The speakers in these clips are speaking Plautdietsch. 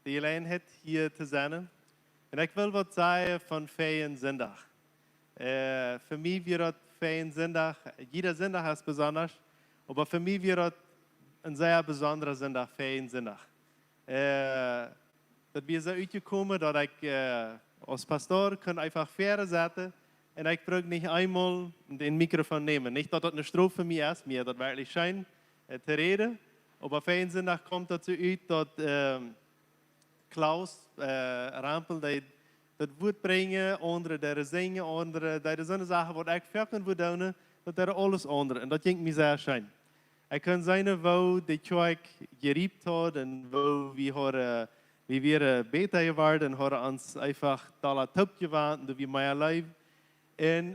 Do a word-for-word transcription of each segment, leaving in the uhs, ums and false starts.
de Jeläajenheit hia to sennen. Un ekj well waut sajen von Fäajen Sindach. Äh, fa mie wia daut Fäajen Sindach, jieda Sindach es besondasch, oba fa mie wia daut een sea besondra Sindach, Fäajen Sindach. Äh, daut wia soo utjekomen, daut ekj, äh, aus Pastor kunn eefach väaren setten un ekj bruck nich eemol dän Mikrofon nämen. Nich daut daut eene Strof fa mie es, mie daut werkjlich scheen, äh, to räden. Oba Fäajen Sindach kjemt daut soo ut, daut, ähm, Klaus, äh, Rempel, dee daut Wuat brinjen, aundre deeden sinjen, aundre deeden soone Sachen, waut ekj foaken wudd doonen, daut deeden aules aundre. Un daut jinkj mie sea scheen. Ekj kunn seenen, woo de Kjoakj jerieet haud un woo wie hauden, wie wieren bäta jeworden un hauden ons eefach dolla toopjewant un doa wia mea Leew. Un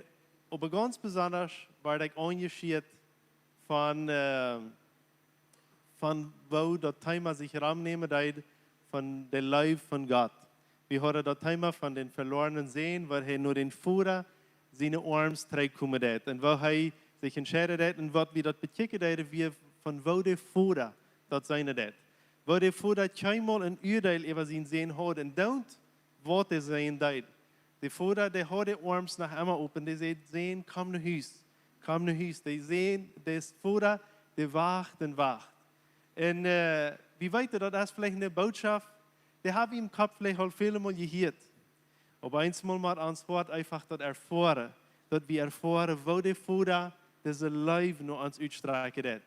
oba gaunz besondasch wort ekj aunjeschieet von, äh, von woo daut Thema sikj romnämen deed, von de Leew von Gott. Wie hauden daut Thema von dän velornen Sän, woo hee no dän Voda siene Oarms trigjkomen deed un woo hee sikj entscheiden deed un waut wie daut bekjikjen deeden, wia von woo de Voda daut seenen deed. Woo de Voda kjeenmol een Uadeel äwa sienen Sän haud un doont waut de Sän deed. De Voda, dee haud de Oarms noch emma open, dee säd: Sän, komm no Hus, komm no Hus. De Sän, de Voda, dee wacht un wacht. Un, äh, wie weeten, daut es veleicht eene Bootschoft, dee hab wie em Kopp veleicht aul väle Mol jehieet. Oba eensmol mott ons Hoat eefach daut erfoaren, daut wie erfoaren, woo de Voda dise Leew no ons utstrakjen deed.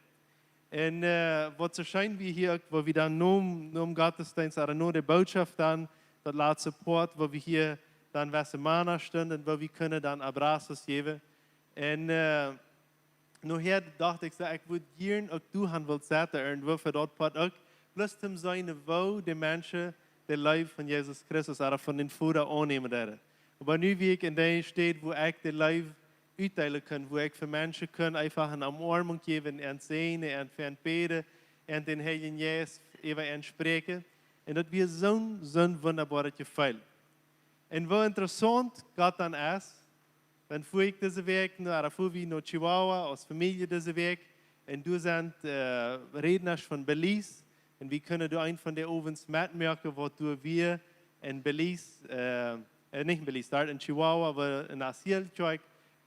Un, äh, waut soo scheen wia hia uk, woo wie dan nom, nom Gottesdeenst, ooda no de Bootschoft dan, daut latste Poat, woo wie hia dan wesse Mana stunden, woo wie kunnen dan abrazos jäwen. Un, äh, nohäa docht ekj soo, ekj wudd jieren uk doa han wult setten, irjentwoo fa daut Poat uk, bloos toom seenen, woo de Menschen de Leew von Jesus Christus, ooda von dän Voda aunnämen deeden. Oba nu wia ekj en dee Städ, wua ekj de Leew utdeelen kunn, wua ekj fa Menschen kunn eefach eene Omoarmunk jäwen, an säajnen, an fa an bäden, an dän Heiljen Jeist äwa an spräakjen. Un daut wia soon, soon wundaboaret Jefeel. Un woo interessaunt Gott dan es, dan fua ekj dise Wäakj no, ooda fua wie no Chihuahua aus Famielje dise Wäakj. Un doa sent, äh, Rädnasch von Belize. Un wie kunnen doa eenen von de Owents metmoaken, waut doa wia en Belize, äh, äh, nich en Belize, doa en Chihuahua, wua en Asyl Kjoakj,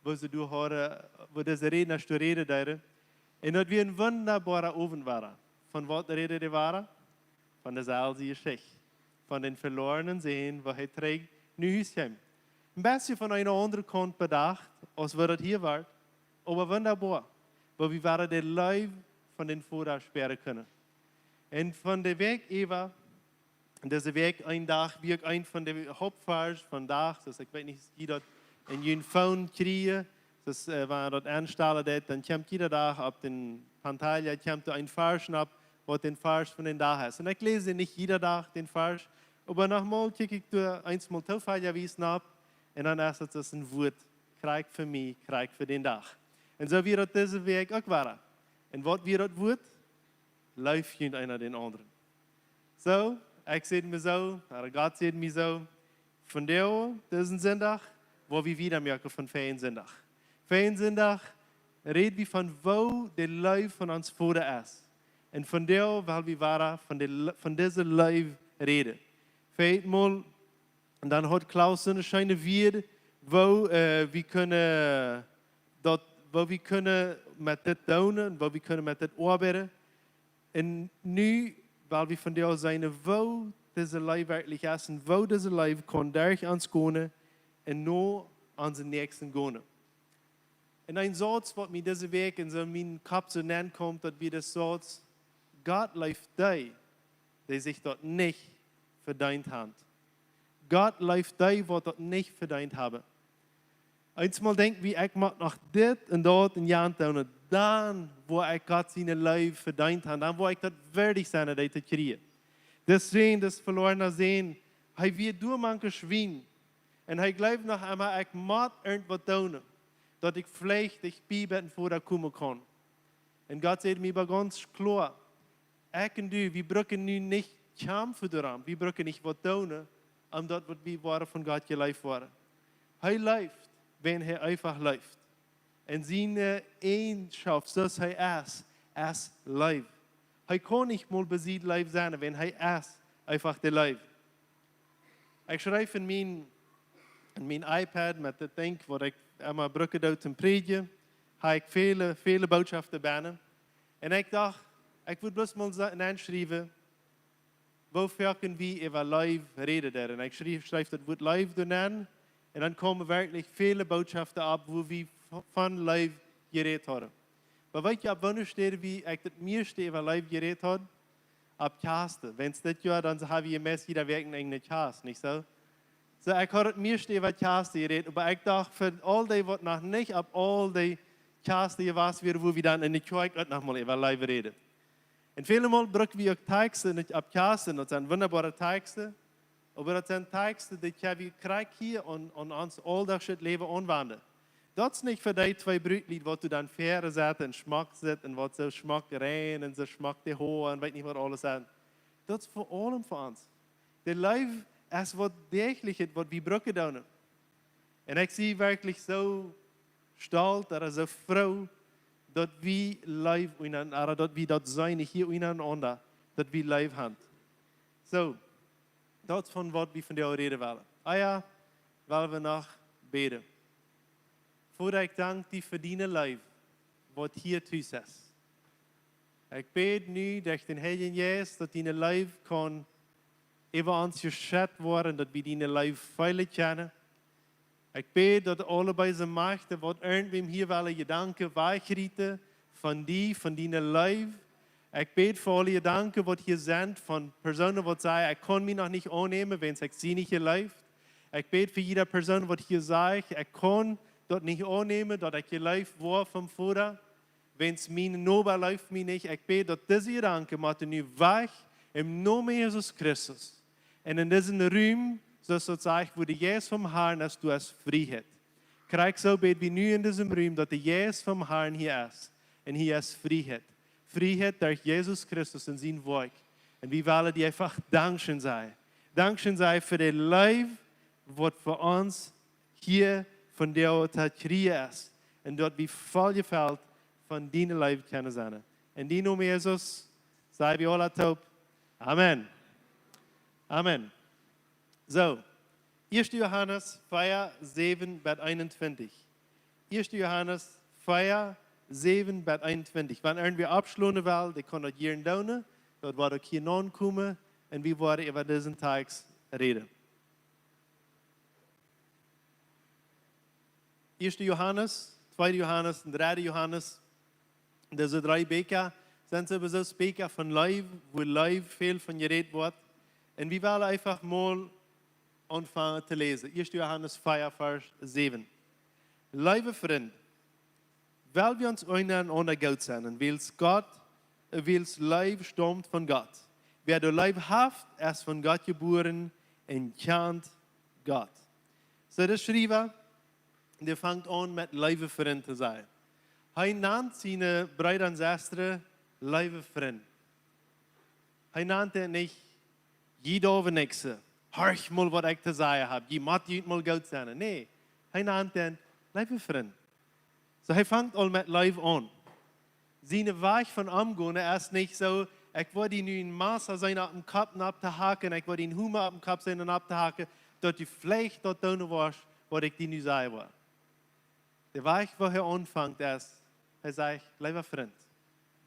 wua see doa hauden, wua dise Rädnasch doa räden deeden. Un daut wia een wundaboara Owent wia. Von waut räden dee wia? Von deeselwje Jeschicht. Von dän velornen Sän, woo hee trigj no Hus kjeem. Een bät von eene aundre Kaunt bedocht, aus woo daut hia wia. Oba wundaboa, woo wie wieren de Leew von dän Voda spieren kunnen. Un von de Wäakj äwa, dise Wäakj, een Dach, wia uk een von de Hauptvarsch von Dach, soo ekj weet nich, aus jie daut en jun Phone kjrieen, soo, äh, wan daut aunstalen deed, dan kjemt jieda Dach opp dän Pantalla, kjemt doa een Varsch nopp, waut dän Varsch von dän Dach es. Un ekj läs nich jieda Dach dän Varsch, oba nochmol kjikj ekj doa eensmol toofällich wies nopp, un dan es et soo een Wuat, krakjt fa mie, krakjt fa dän Dach. Un soo wia daut dise Wäakj uk wia. Un waut wia daut Wuat? Leeft junt eena dän aundren. Soo, ekj säd mie soo, ooda Gott säd mie soo, vondoag, disen Sindach, woa wie wieda moaken von Fäajen Sindach. Fäajen Sindach räd wie von woo de Leew von ons Voda es. Un vondoag well wie wieda von de Le-, von dise Leew räden. Väamol, un dan haud Klaus soone scheene Wieed, woo, äh, wie kunnen daut, woo wie kunnen met dit doonen, woo wie kunnen met dit oabeiden. Un nu well wie vondoag seenen, woo dise Leew werkjlich es un woo dise Leew kaun derch ons gonen un no onsen Näakjsten gonen. Un een Sauz, waut mie dise Wäakj en soo mien Kopp soo nenn kjeem, daut wia de Sauz: Gott leeft dee, dee sikj daut nich vedeent haben. Gott leeft dee, waut daut nich vedeent haben. Eensmol denkj wie, ekj mott noch dit un daut un jant doonen, dan woa ekj Gott siene Leew vedeent haben, dan woa ekj daut wieedich sennen, dee to kjrieen. Dis Sän, dis velorna Sän, hee wia doa mank de Schwien. Un hee jleewd noch emol, ekj mott irjentwaut doonen, daut ekj veleicht dichtbie bie dän Voda komen kaun. Un Gott säd mie oba gaunz kloa, ekj un du, wie brucken nu nich kjamfen doarom, wie brucken nich waut doonen, om daut waut wie woaren von Gott jeleeft woaren. Hee leeft, wan hee eefach leeft. Un siene Eajenschoft, soo aus hee es, es Leew. Hee kaun nich mol besied Leew sennen, wan hee es Eefach de Leew. Ekj schreef en mien, en mien iPad met daut Dinkj, waut ekj emma brucken doo toom prädjen, hab ekj väle, väle Botschaften bennen. Un ekj docht, ekj wudd bloos mol sa-, nenschriewen, woo foaken wie äwa Leew räden doonen. Un ekj schreef, schreef daut Wuat Leew doa nenn. Un dan kjeemen werkjlich väle Botschaften opp, wua wie v-, von Leew jerät hauden. Oba weet jie, opp woone Städ wie ekj daut mieeschte äwa Leew jerät haud? Opp Kjast. Wan dit Joa, dan hab wie meist jieda Wäakj eene Kjast, nich soo? Soo, ekj haud daut mieeschte äwa Kjast jerät, oba ekj docht, fa aul dee, waut noch nich opp aul dee Kjast jewast wieren, wua wie dan en de Kjoakj uk noch mol äwa Leew räden. Un väle Mol bruck wie uk Takjsten nich opp Kjast, daut sent wundaboare Takjsten, oba daut sent Takjsten, dee kjenn wie krakjt hia aun, aun ons auldachschet Läwen aunwenjen. Daut es nich fa dee twee Brutlied, waut doa dan väaren sitten un schmock sitten un waut soo schmock räden un soo schmock de Hoa un weet nich waut aules sent. Daut es fa aulem fa ons. De Leew es waut däachlichet, waut wie brucken doonen. Un ekj sie werkjlich soo stolt ooda soo froo, daut wie Leew unjarenaunda, ooda daut wie daut seenen hia unjarenaunda, daut wie Leew haben. Soo, daut es von waut wie vondoag räden wellen. Ah jo, well wie noch bäden. Voda, ekj dank die fa diene Leew, waut hia tus es. Ekj bäd nu derch dän Heiljen Jeist, daut diene Leew kaun äwa ons jeschett woaren, daut wie diene Leew feelen kjennen. Ekj bäd, daut aule beese Machten, waut irjentwäm hia wellen Jedanken wajchrieten von die, von diene Leew. Ekj bäd fa aule Jedanken, waut hia sent, von Persoonen, waut sajen, ekj kaun mie noch nich aunnämen, wiels ekj sie nich jeleeft. Ekj bäd fa jieda Persoon, waut hia sajcht, ekj kaun daut nich aunnämen, daut ekj jeleeft woa vom Voda, wiels mien Noba leeft mie nich. Ekj bäd, daut dise Jedanken motten nu wajch em Nomen Jesus Christus. Un en disen Rum, soo aus daut sajcht, wua de Jeist vom Harn es, doa es Frieheit. Krakjt soo bäd wie nu en disen Rum, daut de Jeist vom Harn hia es. Un hia es Frieheit. Frieheit derch Jesus Christus un sien Woakj. Un wie wellen die eefach dankscheen sajen. Dankscheen sajen fa de Leew, waut fa ons hia vondoag to kjrieen es. Un daut wie voll jefelt von diene Leew kjennen sennen. En dien Nomen, Jesus, sajen wie aule toop. Amen. Amen. Soo, ieeschte Johanes vea, säwen bat eenuntwintich. Ieeschte Johanes vea, säwen bat eenuntwintich. Wan irjentwäa aufschlonen well, dee kaun daut hia doonen. Daut woat uk hia nokomen. Un wie woaren äwa disen Takjst räden. Ieeschte Johanes, Tweede Johanes un Dredde Johanes. Dise dree Bieekja sent sowieso Bieekja von Leew, wua Leew väl von jerät woat. Un wie wellen eefach mol aunfangen to läsen. Ieeschte Johanes vea, Varsch säwen. Leewe Frind, well wie ons unjarenaunda goot sennen, wiels Gott, wiels Leew staumt von Gott. Wäa doa Leew haft, es von Gott jebuaren un kjant Gott. Soo, de Schriewa, dee fangt aun met leewe Frind to sajen. Hee nant siene Breeda un Sestren leewe Frind. Hee nant an nich, jie doawen nich soo, horcht mol, waut ekj to sajen hab, jie motten junt mol goot sennen. Nä, hee nant an leewe Frind. Soo, hee fangt aul met Leew aun. Sien Wajch von omgonen es nich soo, ekj woa die nu een Massa seenen opp dän Kopp nopp to hacken, ekj woa die een Huma opp dän Kopp seenen nopp to hacken, daut du veleicht daut doonen woascht, waut ekj die nu sajen woa. De Wajch, woo hee aunfangt, es, hee sajcht, leewa Frint,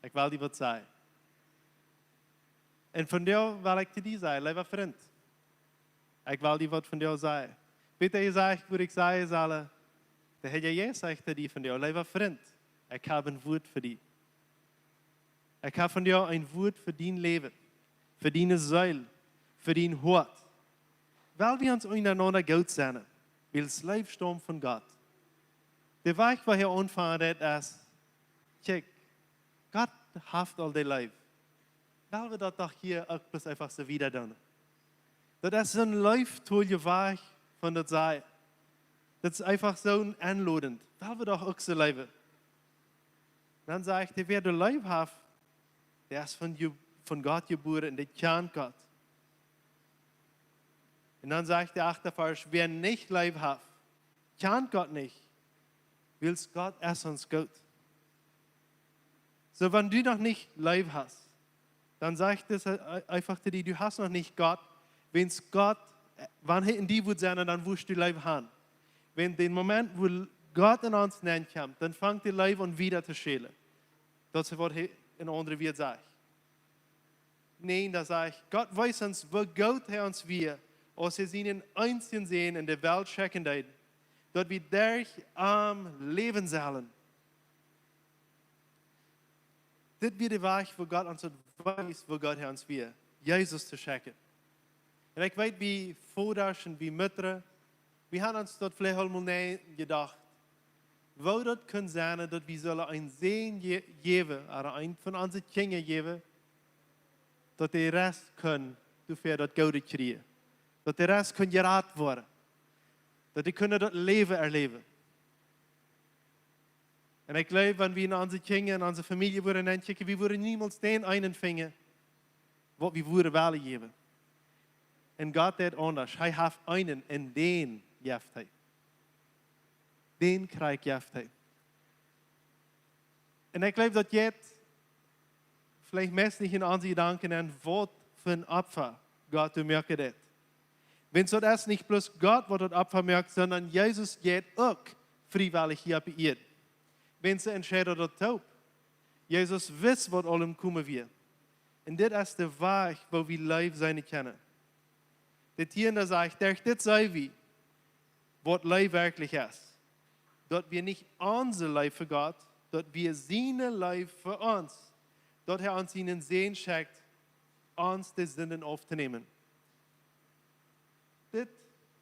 ekj well die waut sajen. Un vondoag well ekj to die sajen, leewa Frint, ekj well die waut vondoag sajen. Weet jie, sajcht, waut ekj sajen saul, de Herr Jesus sajcht to die vondoag, leewa Frint, ekj hab een Wuat fa die. Ekj hab vondoag een Wuat fa dien Läwen, fa diene Seel, fa dien Hoat. Well wie ons unjarenaunda goot sennen, wiels Leew staumt von Gott. De Wajch, woo hee aunfangen deit, es, kjikj, Gott haft aul de Leew. Well wie daut doch hia uk bloos eefach soo wieda doonen. Daut es soon leeftoje Wajch von daut sajen. Daut es eefach soo enlodent. Well wie doch uk soo leewen. Dan sajcht hee, wäa de Leew haft, dee es von Je-, von Gott jebuaren un dee kjant Gott. Un dan sajcht de achte Varsch, wäa nich Leew haft, kjant Gott nich, wiels Gott es ons goot. Soo, wan du noch nich Leew hast, Dan sajcht et eefach to die: Du hast noch nich Gott. Wan Gott, wan hee en die wudd sennen, dan wurscht du Leew han. Wan dän Moment, wua Gott en ons nenkjemt, dan fangt de Leew aun wieda to schälen. Daut es waut hee en aundre Wieed sajcht. Nä, daut sajcht, Gott wees ons, woo goot hee ons wia, aus hee sienen eensjen Sän en de Welt schekjen deed, daut wie derch am läwen sellen. Dit wia de Wajch, woo Gott ons daut wees, woo goot hee ons wia, Jesus to schekjen. Un ekj weet, wie Vodasch un wie Mutters, wie han ons daut veleicht aul mol nä jedocht, woo daut kunn sennen, daut wie sullen een Sän je-, jäwen, ooda een von onse Kjinja jäwen, daut de Rest kunn doafäa daut Goode kjrieen. Daut de Rest kunn jerat woaren. Daut dee kunnen daut Läwen erläwen. Un ekj jleew, wan wie en onse Kjinja, en onse Famielje wudden nenkjikjen, wie wudden niemols dän eenen finjen, waut wie wudden wellen jäwen. Un Gott deit aundasch. Hee haft eenen, un dän jeft hee. Dän krakjt jeft hee. Un ekj jleew, daut jeit veleicht meist nich en onse Jedanken aun, waut fa een Opfa Gott doa moaken deit. Wan daut es nich bloos Gott, waut daut Opfa moakt, sonda Jesus jeit uk friewellich hia opp de Ieed. Wan hee entscheiden daut toop. Jesus wist, waut aulem komen wia. Un dit es de Wajch, woo wie Leew seenen kjennen. De Tieenda sajcht: Derch dit seenen wie, waut Leew werkjlich es. Daut wia nich onse Leew fa Gott, daut wia siene Leew fa ons. Daut hee ons sienen Sän schekjt, ons de Sinden auftonämen. Dit,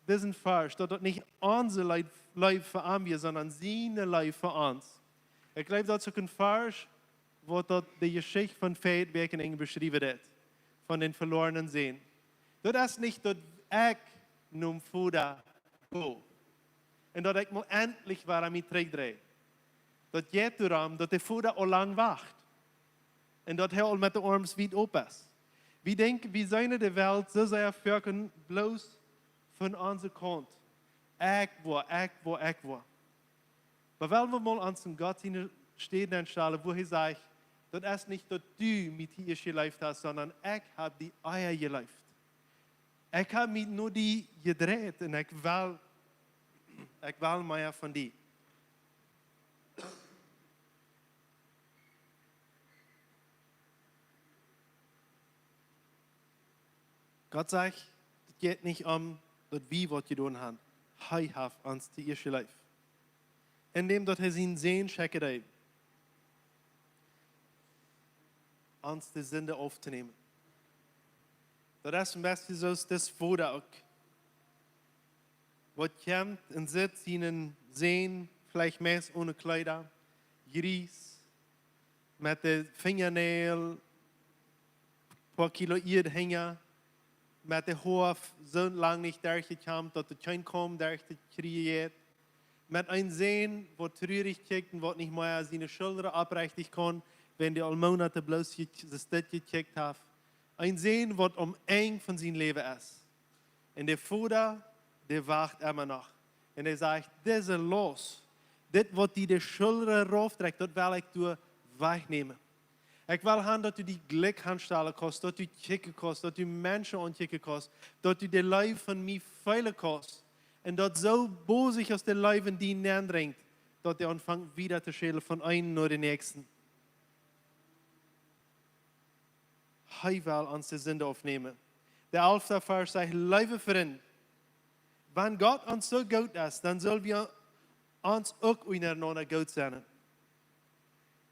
disen Varsch, daut daut nich onse Leew, Leew fa am wia, sonda siene Leew fa ons. Ekj jleew, daut es uk een Varsch, waut daut de Jeschicht von Feit werkjlich beschriewen deit, von dän veloarnen Sän. Daut es nich, daut ekj nom Voda go un daut ekj mol entlich wada mie trigjdrei. Daut jeit doarom, daut de Voda aul lang wacht un daut hee aul met de Oarms wiet op es. Wie denkjen, wie seenen de Welt soo sea foaken bloos von onse Kaunt. Ekj woa, ekj woa, ekj woa. Oba wellen wie mol ons en Gott siene Städ aunstalen, wua hee sajcht: Daut es nich, daut du mie ieescht jeleeft hast, sonda ekj hab die ea jeleeft. Ekj hab mie no die jedreit un ekj well, ekj well mea von die. Gott sajcht, daut jeit nich om, daut wie waut jedonen haben. Hee haft ons ieescht jeleeft. Endäm daut hee sienen Sän schekjen deed, ons de Sind auftonämen. Daut es een bät soo aus dis Voda uk. Waut kjemt un sitt sienen Sän veleicht meist one Kjleeda, jries, met de Finjanäajel, poa Kilo Ieed hinja, met de Hoa soo lang nich derchjekjemt, daut de Kjeen kaum derch to kjrieen jeit. Met een Sän, waut trurich kjikjt un waut nich mea siene Schuldren opprechten kaun, wan dee aul Moonaten bloos je-, de Städ jekjikjt haft. Een Sän, waut aum Enj von sien Läwen es. Un de Voda, dee wacht emma noch. Un hee sajcht: Dise Laust, dit, waut die de Schuldren rauf drekjt, daut well ekj die wajchnämen. Ekj well haben, daut du die Jlekj aunstalen kaust, daut du kjikjen kaust, daut du Menschen aunkjikjen kaust, daut du de Leew von mie feelen kaust. Un daut soo bosich aus de Leew en die nendrinjt, daut dee aunfangt wieda to schälen von eenen no dän näakjsten. Hee well ons de Sind aufnämen. De alfta Varsch sajcht: Leewe Frind, wan Gott ons soo goot es, dan sell wie ons uk unjarenaunda goot sennen.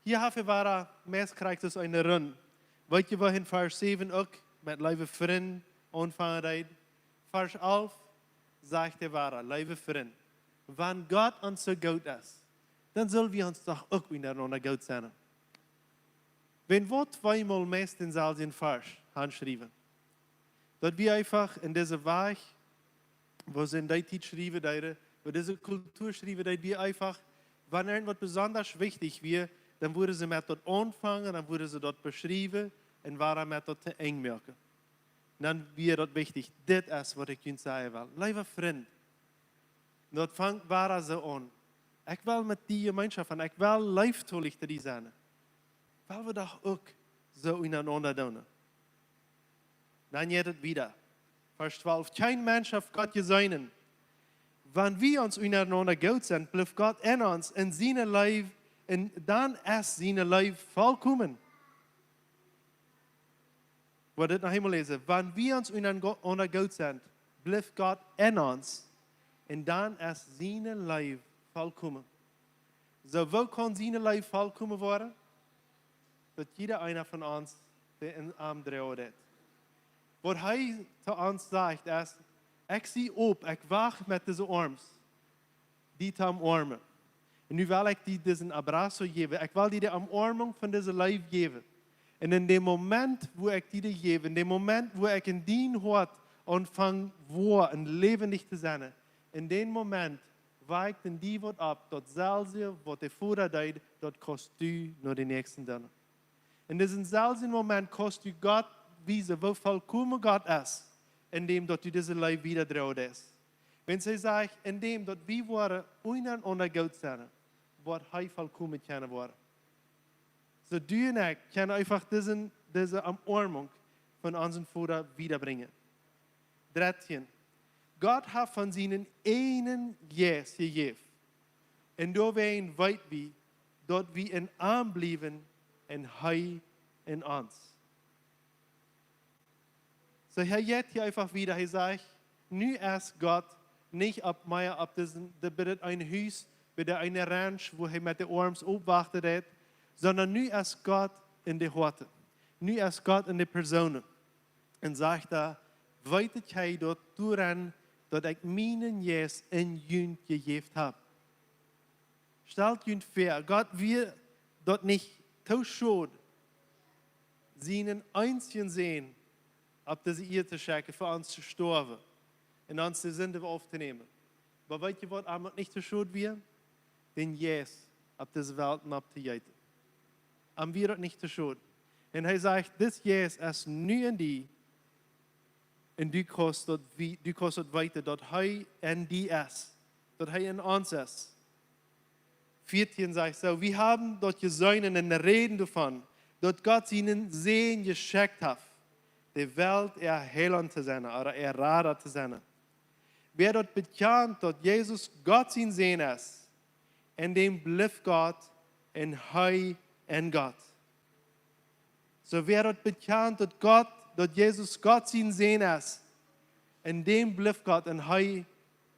Hia haft hee wada meist krakjt soo eene Rund. Weet jie, woo en Varsch säwen uk met leewe Frind aunfangen deed? Varsch alf sajcht hee wada: Leewe Frind, wan Gott ons soo goot es, dan sell wie ons doch uk unjarenaunda goot sennen. Wan wie tweemol meist dänselwjen Varsch hanschriewen, daut wie eefach en dise Wajch, woo see en dee Tiet schriewen deeden, woo dise Kultua schriewen deed, wie eefach, wan irjentwaut besondasch wichtich wia, dan wudden see met daut aunfangen, dan wudden see daut beschriewen un wada met daut to Enj moaken. Dan wia daut wichtich: Dit es, waut ekj junt sajen well. Leewe Frind, daut fangt wada soo aun. Ekj well met die Jemeenschoft haben. Ekj well leeftolich to die sennen. Well wie doch uk soo unjarenaunda doonen. Dan jeit et wieda. Varsch twalf: Kjeen Mensch haft Gott jeseenen. Wan wie ons unjarenaunda goot sent, blift Gott en ons, un siene Leew, un dan es siene Leew volkomen. Ekj woa dit noch eemol läsen. Wan wie ons unjarenaunda goot sent, blift Gott en ons, un dan es siene Leew volkomen. Soo, woo kaun siene Leew volkomen woaren? Daut jieda eena von ons dee en am droagen deit. Waut hee to ons sajcht es: Ekj sie op, ekj wacht met dise Oarms, die to omoarmen. Un nu well ekj die disen abrazo jäwen. Ekj well die de Omoarmunk von dise Leew jäwen. Un en däm Moment, wua ekj die dee jäw, en däm Moment, wua ekj en dien Hoat aunfang woa un läwendich to sennen, en dän Moment wajkt en die waut opp, daut selwje waut de Voda deed, daut kaust du no dän Näakjsten doonen. En disen selwjen Moment kaust du Gott wiesen, woo volkomen Gott es, en däm daut du dise Leew wieda droagen deist. Wiels hee sajcht, en däm daut wie woaren unjarenaunda goot sennen, woat hee volkomen kjennen woaren. Soo du un ekj kjennen eefach disen, dise Omoarmunk von onsen Voda wiedabrinjen. Dartieen: Gott haft von sienen eenen Jeist jejäft. Un doawäajen weet wie, daut wie en am bliewen un hee en ons. Soo, hee jeit hia eefach wieda. Hee sajcht: Nu es Gott nich opp mea opp disen, de, bie daut eene Hus, bie de eene Ranch, wua hee met de Oarms opwachten deit, sonda nu es Gott en de Hoaten. Nu es Gott en de Persoonen. Un sajcht doa: Weet jie daut doaraun, daut ekj mienen Jeist en junt jejäft hab? Stalt junt väa, Gott wia daut nich too schod, sienen eensjen Sän opp dise Ieed to schekjen, fa ons to stoawen un ons de Sind auftonämen. Oba weet jie, waut am daut nich too schod wia? Dän Jeist opp dise Welt nopp to jeeten. Am wia daut nich too schod. Un hee sajcht: Dis Jeist es nu en die, un du kaust daut wie-, du kaust daut weeten, daut hee en die es, daut hee en ons es. Vieetieen sajcht soo: Wie haben daut jeseenen un räden doavon, daut Gott sienen Sän jeschekjt haft, de Welt äa Heilaunt to sennen, ooda äa Rada to sennen. Wäa daut bekjant, daut Jesus Gott sien Sän es, en däm blift Gott un hee en Gott. Soo, wäa daut bekjant, daut Gott, daut Jesus Gott sien Sän es, en däm blift Gott un hee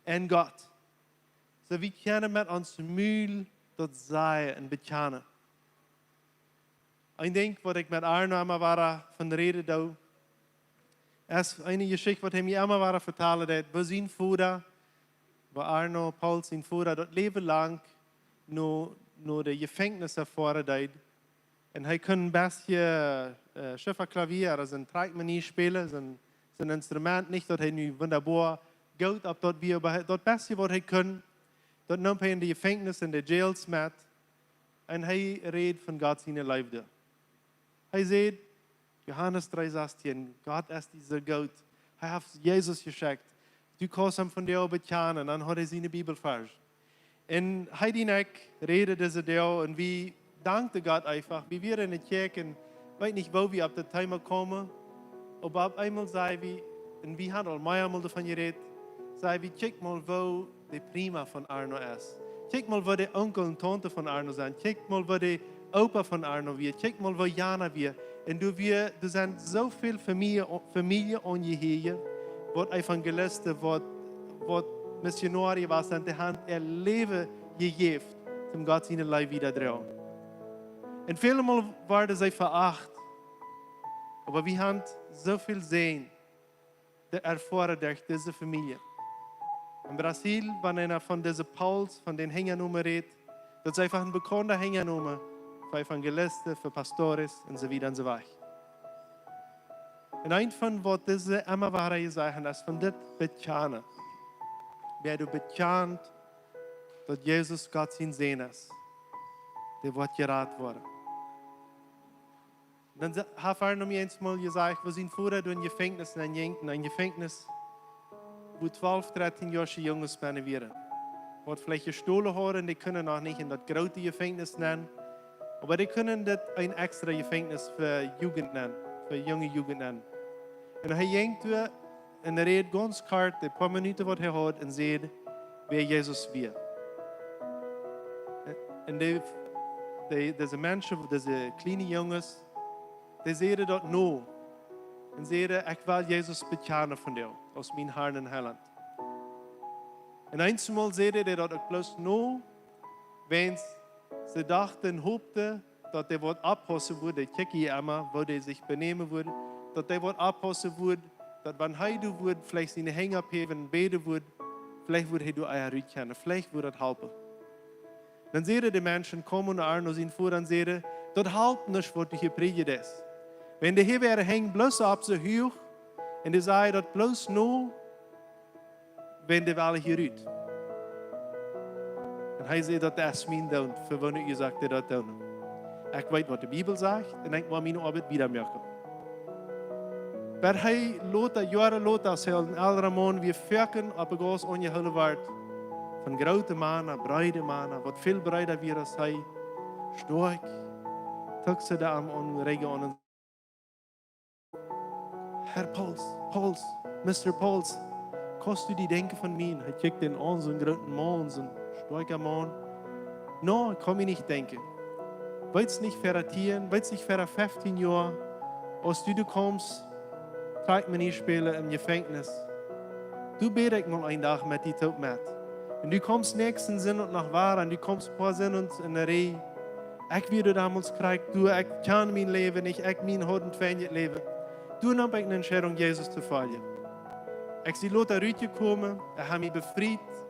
en Gott. Soo, wie kjennen met ons Mul daut sajen un bekjanen. Een Dinkj, waut ekj met Arno emma wada von räden doo, es eene Jeschicht, waut hee mie emma wada vetalen deed, woo sien Voda, woo Arno Paul sien Voda daut Läwen lang no, no de Jefenkjnis foaren deed. Un hee kunn een bät, äh, Schifferklavier, aulsoo een Trakjmenie spälen, sien, sien Instrument, nich daut hee nu wundaboa goot opp daut wia, oba hee, daut bät waut hee kunn, daut neem hee en de Jefenkjnis, en de Jails met. Un hee räd von Gott siene Leew. Hee säd, Johanes dree sastieen: Gott es die soo goot. Hee haft Jesus jeschekjt. Du kaust am vondoag bekjanen. Dan haud hee siene Bibelvarsch. Un hee dee ekj räden dise Doag un wie dankten Gott eefach. Wie wieren enne Kjoakj un weet nich, woo wie opp daut Thema kjeemen. Oba opp eemol säd wie, un wie hauden aul meamol doavon jerät, säd wie: Kjikj mol, woo de Prima von Arno es. Kjikj mol, woo de Onkel un Taunte von Arno sent. Kjikj mol, woo de Opa von Arno wia. Kjikj mol, woo jana wia. Un doa wia, doa sent soo väl Famielje, Famielje aunjehieeje, waut Evangelisten, waut, waut Missionoaren jewast sent, dee haben äa Läwen jejäft, om Gott siene Leew wieda to droagen. Un väle Mol worden see veacht. Oba wie haben soo väl Sän erfoaren derch dise Famielje. En Brasil, wan eena von dise Pauls, von dän Henjanomen rät, daut es eefach een bekaunda Henjanomen fa Evangelisten, fa Pastores un soo wieda un soo wajch. Un eent von waut dise emma wada jesajcht es von dit Bekjanen. Wäa doa bekjant, daut Jesus Gott sien Sän es, dee woat jerat woaren. Dan sa-, haft Arno mie eemol jesajcht, woo sien Voda doa en Jefenkjnis nenjinkj, en een Jefenkjnis, wua twalf, dartieen Joa Junges bennen wieren. Waut veleicht jestolen hauden, dee kunnen noch nich en daut groote Jefenkjnis nenn, oba dee kunnen dit een extra Jefenkjnis fa Jugend nenn, fa junge Jugend nenn. Un hee jinkj doa un räd gaunz kort, de poa Minuten waut hee haud, un säd, wäa Jesus wia. Un de, de, dise Menschen, dise kjliene Junges, dee säden daut no. Un säden: "Ekj well Jesus bekjanen vondoag aus mien Herr un Heilaunt." Un eemol säden dee daut uk bloos no, wiels see dochten, hopten, daut dee waut oppaussen wudd, dee kjikjen emma, woo dee sikj benämen wudd, daut dee waut oppaussen wudd, daut wan hee doa wudd veleicht siene Henj opphäwen un bäden wudd, veleicht wudd hee doa ea rut kjennen, veleicht wudd daut halpen. Dan säden de Menschen, kjeemen no Arno sien Voda un säden: "Daut halpt nich, waut du hia prädjen deist." Wan dee hia wieren, henj bloos opp soo huach, un dee säden daut bloos no, wan dee wellen hia rut. Un hee säd: "Daut es mien Doont, fa woone Uasoak dee daut doonen. Ekj weet, waut de Bibel sajcht, un ekj woa miene Oabeit wieda moaken." Bat hee lota, Joaren lota, aus hee een elra Maun wia, foaken opp de Gauss aunjehoolen wort von groote Mana, breede Mana, waut väl breeda wieren aus hee, stoakj, tuckten see am aum Rigjen aun un: "Herr Pauls, Pauls, Mister Pauls, kaust du die denkjen von mie?" Hee kjikjt dän aun, soon grooten Maun, soon stoakja Maun. "No, ekj kaun mie nich denkjen. Weetst nich, ver tieen, weetst nich, ver feftieen Joa, aus du, du kjeemst Trackmanie spälen em Jefenkjnis, doa bäd ekj mol een Dach met die toop met. Un du kjeemst näakjsten Sindach noch wada, un du kjeemst poa Sindach en de Rieej. Ekj wia doa donmols krakjt doa, ekj kjan mien Läwen nich, ekj mien hoaden twinjit Läwen. Doa neem ekj ne Entscheidunk, Jesus to foljen. Ekj sie lota rutjekomen, ekj hab mie befriet,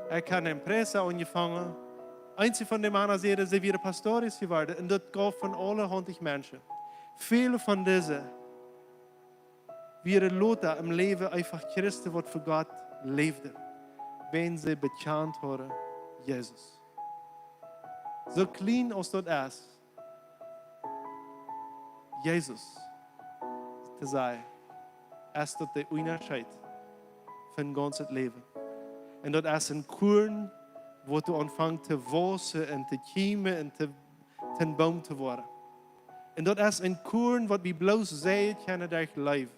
ekj hab ne empresa aunjefongen." Eenje von de Mana säden, see wieren Pastores jeworden, un daut jeef von aulahaunt Menschen. Väle von dise wieren lota em Läwen eefach Christen, waut fa Gott läwden, wan see bekjant hauden, Jesus. Soo kjlien aus daut es, Jesus to sennen, es daut de Unjascheet von gaunzet Läwen. Un daut es een Kuarn, waut doa aunfangt to wausen un to kjeemen un to, to een Boom to woaren. Un daut es een Kuarn, waut wie bloos seien kjennen derch Leew.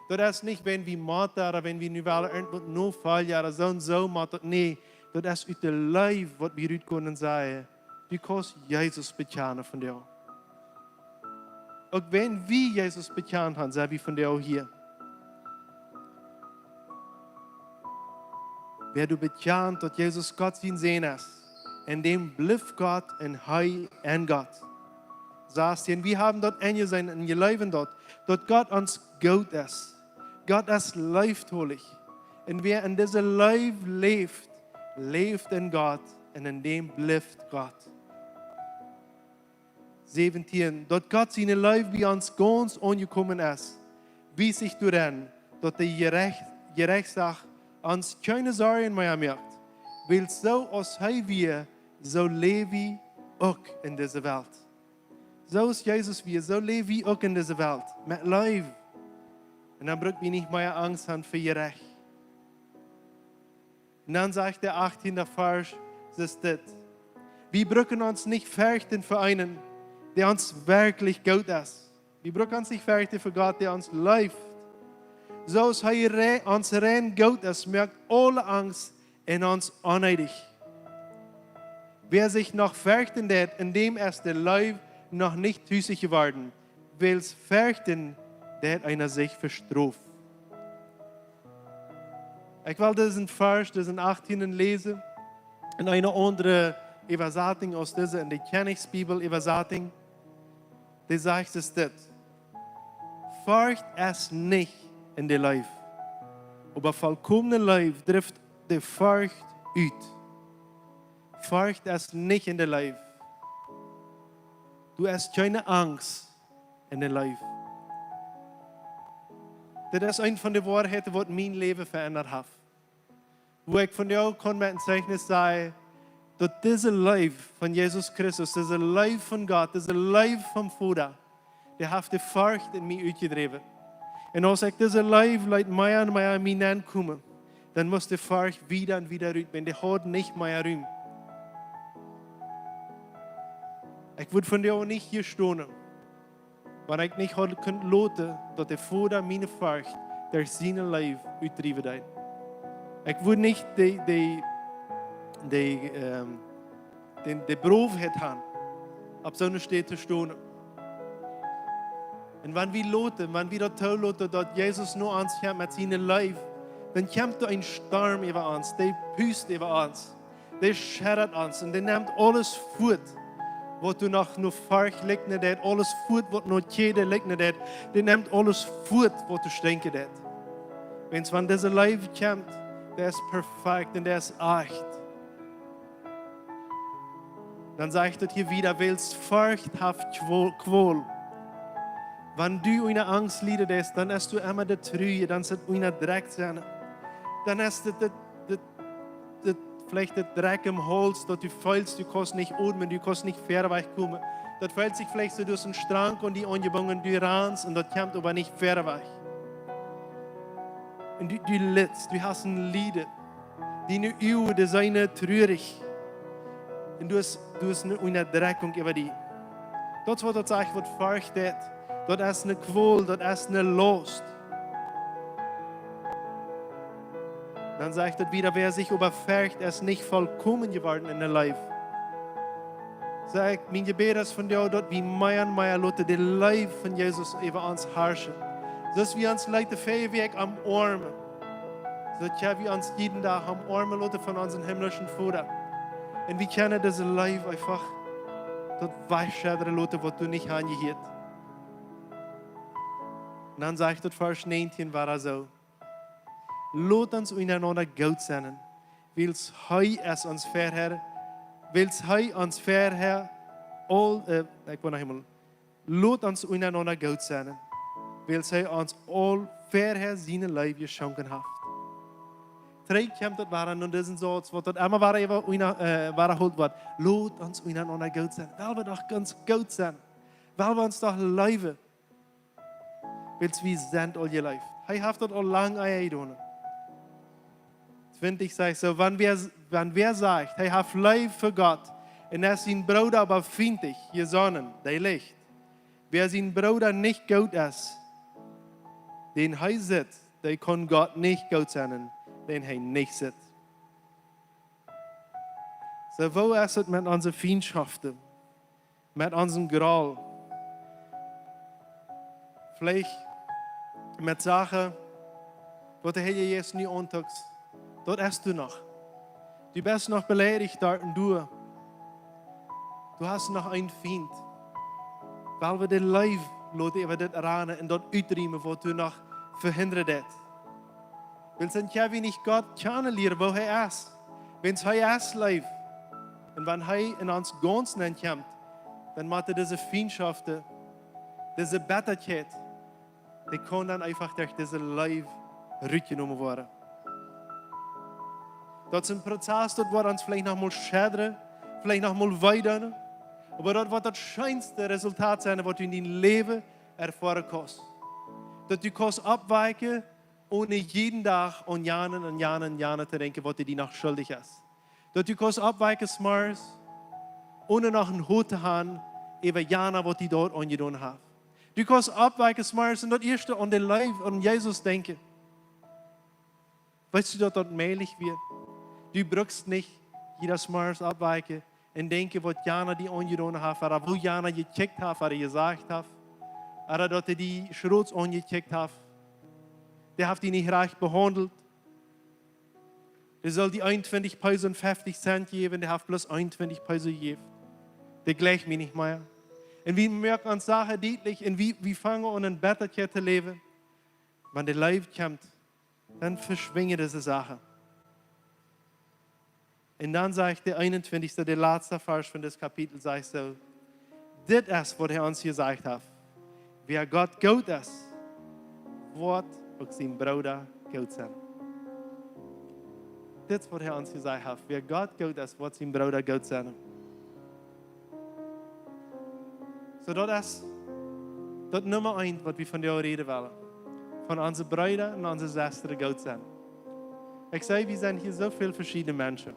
Daut es nich, wan wie motten, ooda wan wie nu wellen irjentwaut nofoljen, ooda soo un soo motten. Nä, daut es ut de Leew, waut wie rut kjennen seien: "Du kaust Jesus bekjanen vondoag." Uk wan wie Jesus bekjant haben, sent wie vondoag hia. Wäa doa bekjant, daut Jesus Gott sien Sän es, en däm blift Gott un hee en Gott. Sajchst du: "Un wie haben daut enjeseenen un jleewen daut, daut Gott ons goot es. Gott es leeftolich. Un wäa en dise Leew läft, läft en Gott un en däm blift Gott." Säwentieen: "Daut Gott siene Leew bie ons gaunz aunjekomen es, wiest sikj doaraun, daut de Jerecht-, Jerechtsdach ons kjeene Sorjen mea moakt, wiels soo aus hee wia, soo läw wie uk en dise Welt." Soo aus Jesus wia, soo läw wie uk en dise Welt, met Leew. Un dan bruck wie nich mea Angst haben fa Jerecht. Un dan sajcht de achtieende Varsch, es dit: "Wie brucken ons nich ferchten ver eenen, dee ons werkjlich goot es." Wie brucken ons nich ferchten ver Gott, dee ons leeft. Soo aus hee re-, ons rein goot es, moakt aule Angst en ons onneedich. Wäa sikj noch ferchten deit, en däm es de Leew noch nich tusich jeworden, wiels ferchten deit eena sikj fa Strof. Ekj well disen Varsch, disen achtieenden läsen, en eene aundre Äwasatunk aus dise, en de Kjennichsbibel Äwasatunk. Dee sajcht es dit: "Forcht es nich en de Leew, oba volkomne Leew drift de Forcht ut." Forcht es nich en de Leew. Doa es kjeene Angst en de Leew. Dit es eene von de Woarheiten, waut mien Läwen veendat haft. Woo ekj vondoag kaun met een Zeichnis sajen, daut dise Leew von Jesus Christus, dise Leew von Gott, dise Leew vom Voda, dee haft de Forcht en mie utjedräwen. Un aus ekj dise Leew leet mea un mea en mie nenkomen, dan mott de Forcht wieda un wieda rut, wan dee haud nich mea Rum. Ekj wudd vondoag nich hia stonen, Wan ekj nich haud kunt loten, daut de Voda miene Forcht derch siene Leew utdriewen deed. Ekj wudd nich de, de, de, ähm, de, de Broowheit han, opp soone Städ to stonen. Un wan wie loten, wan wie daut toloten, daut Jesus no ons kjemt met siene Leew, dan kjemt doa een Storm äwa ons, dee pust äwa ons, dee scheddat ons un dee nemt aules fuat, waut doa noch no Forcht likjnen deit, aules fuat, waut no Kjäde likjnen deit, dee nemt aules fuat, waut doa stinkjen deit. Wiels wan dise Leew kjemt, dee es perfekt un dee es ajcht. Dan sajcht et hia wieda, wiels Forcht haft Kjwol-, Kjwol. Wan du unja Angst lieden deist, dan hast du emma de True, dan es et unja Dreck sennen. Dan hast du de, de, de, veleicht de Dreck em Hauls, daut du feelst, du kaust nich odmen, du kaust nich wieda wajch komen. Daut feelt sikj veleicht soo, du hast een Strank aun die aunjebungen, du ranst un daut kjemt oba nich wieda wajch. Un du, du lidst, du hast een Lieden. Diene Uagen, dee sent trurich. Un du hast, du hast eene Unterdrückung äwa die. Daut es waut daut sajcht, waut Forcht deit. Daut es eene Kjwol, daut es eene Laust. Dan sajcht et wieda, wer sich oba fercht, es nich vollkomen jeworden en de Leew. Saj ekj, mien Jebäd es von die, daut wie mea un mea loten de Leew von Jesus äwa ons harschen. Soo aus wie ons leeten fäaje Wäakj omarmen. Soo daut wie ons jieden Dach omarmen loten von onsen himmlischen Voda. Un wie kjennen dise Leew eefach daut wajchschedren loten, waut doa nich aunjehieet. Un dan sajcht et Varsch näajentieen wada soo: Lot ons unjarenaunda goot sennen, wiels hee es ons Väaherr, wiels hee ons Väaherr aul, äh, ekj well noch eemol, lot ons unjarenaunda goot sennen, wiels hee ons aul Väaherr siene Leew jeschonken haft. Trigj kjemt et wada no disen Sauz, waut daut emma wada äwa, unja, äh, wadaholt woat. Lot ons unjarenaunda goot sennen. Well wie doch gaunz goot sennen. Well wie ons doch leewen. Wiels wie sent aul jeleeft. Hee haft daut aul lang ea jedonen. Twintich sajcht soo: Wan wäa, wan wäa sajcht, hee haft Leew fa Gott, un es sien Brooda oba fientlich jesonnen, dee licht. Wäa sien Brooda nich goot es, dän hee sitt, dee kaun Gott nich goot sennen, dän hee nich sitt. Soo, woo es et met onse Fientschoften? Met onsen Groll. Veleicht met Sachen, waut de Herr Jesus nu auntiet. Daut es du noch. Du best noch beleidicht doa un doa. Du hast noch een Fient. Well wie de Leew loten äwa dit rannen un daut utriemen, waut doa noch vehindren deit. Wiels dan kjenn wie nich Gott kjanen lieren, woo hee es. Wiels hee es Leew. Un wan hee en ons gaunz nenkjemt, dan motten dise Fientschoften, dise Bettakjeit, dee kaun dan eefach derch dise Leew rutjenomen woaren. Daut es een Prozess, daut woat ons veleicht noch mol schedren, veleicht noch mol wee doonen, oba daut woat daut scheenste Resultat sennen, waut du en dien Läwen erfoaren kaust. Daut du kaust oppwaken, onen jieden Dach aun janen un janen un janen to denkjen, waut du die noch schuldich best. Daut du kaust oppwaken zemorjes, onen noch een Hoot to haben äwa jana, waut die doa aunjedonen haft. Du kaust oppwaken zemorjes un daut ieeschte aun de Leew, aun Jesus denkjen. Weetst du, daut daut mäajlich wia? Du brukst nich jieda Zemorjes oppwaken un denkjen, waut jana die aunjedonen haft, ooda woo jana jekjikjt haft, ooda jesajcht haft, ooda daut hee die schrots aunjekjikjt haft. Dee haft die nich rajcht behaundelt. Dee sull die eenuntwintich Peso un feftig Cent jäwen, dee haft bloos eenuntwintich Peso jejäft. Dee jleicht mie nich mea. Un wie moaken ons Sachen dietlich un wie, wie fangen aun en Bettakjeit to läwen. Wan de Leew kjemt, dan veschwinjen dise Sachen. Un dan sajcht de eenuntwintichste, de latste Varsch von dit Kapitel, sajcht soo: Dit es, waut hee ons jesajcht haft: Wäa Gott goot es, woat uk sien Brooda goot sennen. Dit es, waut hee ons jesajcht haft: Wäa Gott goot es, woat sien Brooda goot sennen. Soo, daut es daut Numma eent, waut wie vondoag räden wellen. Von onse Breeda un onse Sestren goot sennen. Ekj saj, wie sent hia soo väl veschiedne Menschen.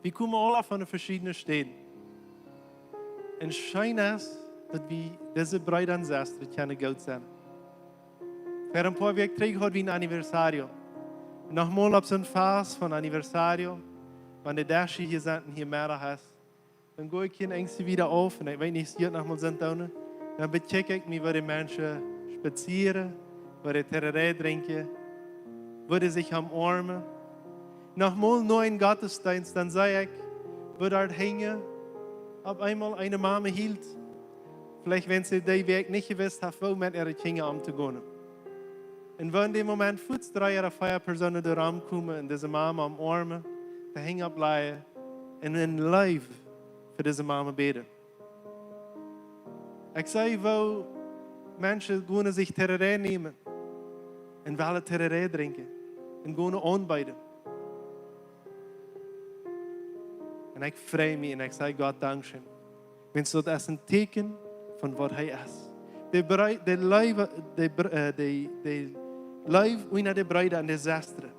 Wie komen aula von veschiedne Städen. Un scheen es, daut wie dise Breeda un Sestren kjennen goot sennen. Ver een poa Wäakj trigj haud wie een Anniversario. Un noch mol opp soon Fast von Anniversario, wan de Desch hia sent un hia Meddach es, dan go ekj hia eent wieda auf un ekj weet nich, es hia noch mol sent doonen. Dan bekjikj ekj mie, woo de Menschen spazieren, woo de Tereré drinkjen, woo de sikj omoarmen. Noch mol no een Gottesdeenst, dan see ekj, woo doa hinjen opp eemol eene Mame hilt. Veleicht, wan see dee Wäakj nich jewist haft, woo met äare Kjinja omtogonen. Un woo en däm Moment fuaz dree ooda vea Persoonen doa romkomen un dise Mame omoarmen, de Henj oppläajen un en Leew fa dise Mame bäden. Ekj see, woo Menschen gonen sikj Tereré nämen un wellen Tereré drinkjen un gonen aunbäden. Un ekj frei mie un ekj saj Gott Dankscheen. Wiels daut es een Tieekjen von waut hee es. De Bree-, de Leew, de Br-, äh, de, de Leew unja de Breeda un de Sestren.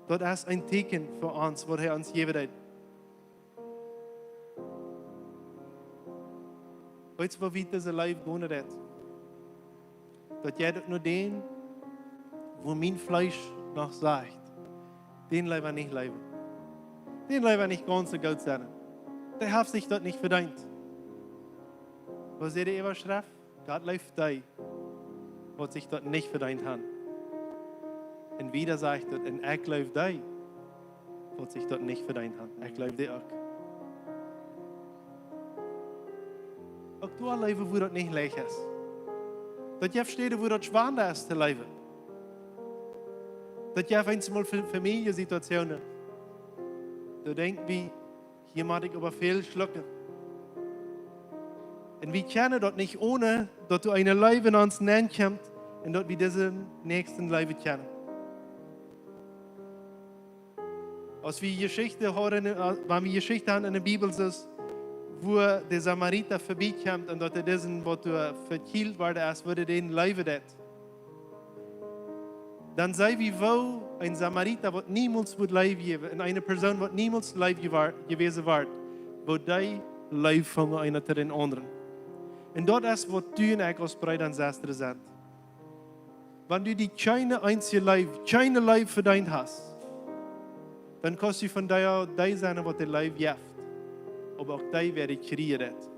Daut es een Tieekjen fa ons, waut hee ons jäwen deed. Weetst, woo wiet dise Leew gonen deit? Daut jie daut no dän, woo mien Fleesch noch sajcht, dän leewa nich leewen. Dän leewa nich gaunz soo goot sennen. Dee haft sikj daut nich vedeent. Waut sajcht de Äwaschreft? Gott leeft dee, waut sikj daut nich vedeent han. Un wieda sajcht daut, un ekj leew dee, waut sikj daut nich vedeent han. Ekj leew dee uk. Uk doa leewen, wua daut nich leicht es. Daut jeft Städen, wua daut schwanda es to leewen. Daut jeft eemol Fa-, Famieljesituationen. Doa denkj wie, hia mott ekj oba väl schlucken. Un wie kjennen daut nich onen, daut doa eene Leew en ons nenkjemt un daut wie disen Näakjsten leewen kjennen. Aus wie Jeschicht haben, äh, wan wie Jeschicht haben en de Bibel, es, wua de Samarita verbie kjemt un daut hee disen, waut doa vekjielt worden es, wua hee dän leewen deit. Dan see wie, woo een Samarita, waut niemols wudd Leew jäwen, un eene Persoon, waut niemols Leew jewa-, jewast wort, woo dee Leew fungen, eena to dän aundren. Un daut es, waut du un ekj aus Breeda un Sestren sent. Wan du die kjeene eensje Leew, kjeene Leew vedeent hast, dan kaust du von dee, dee sennen, waut de Leew jeft, oba uk dee, wäa dee kjrieen deit.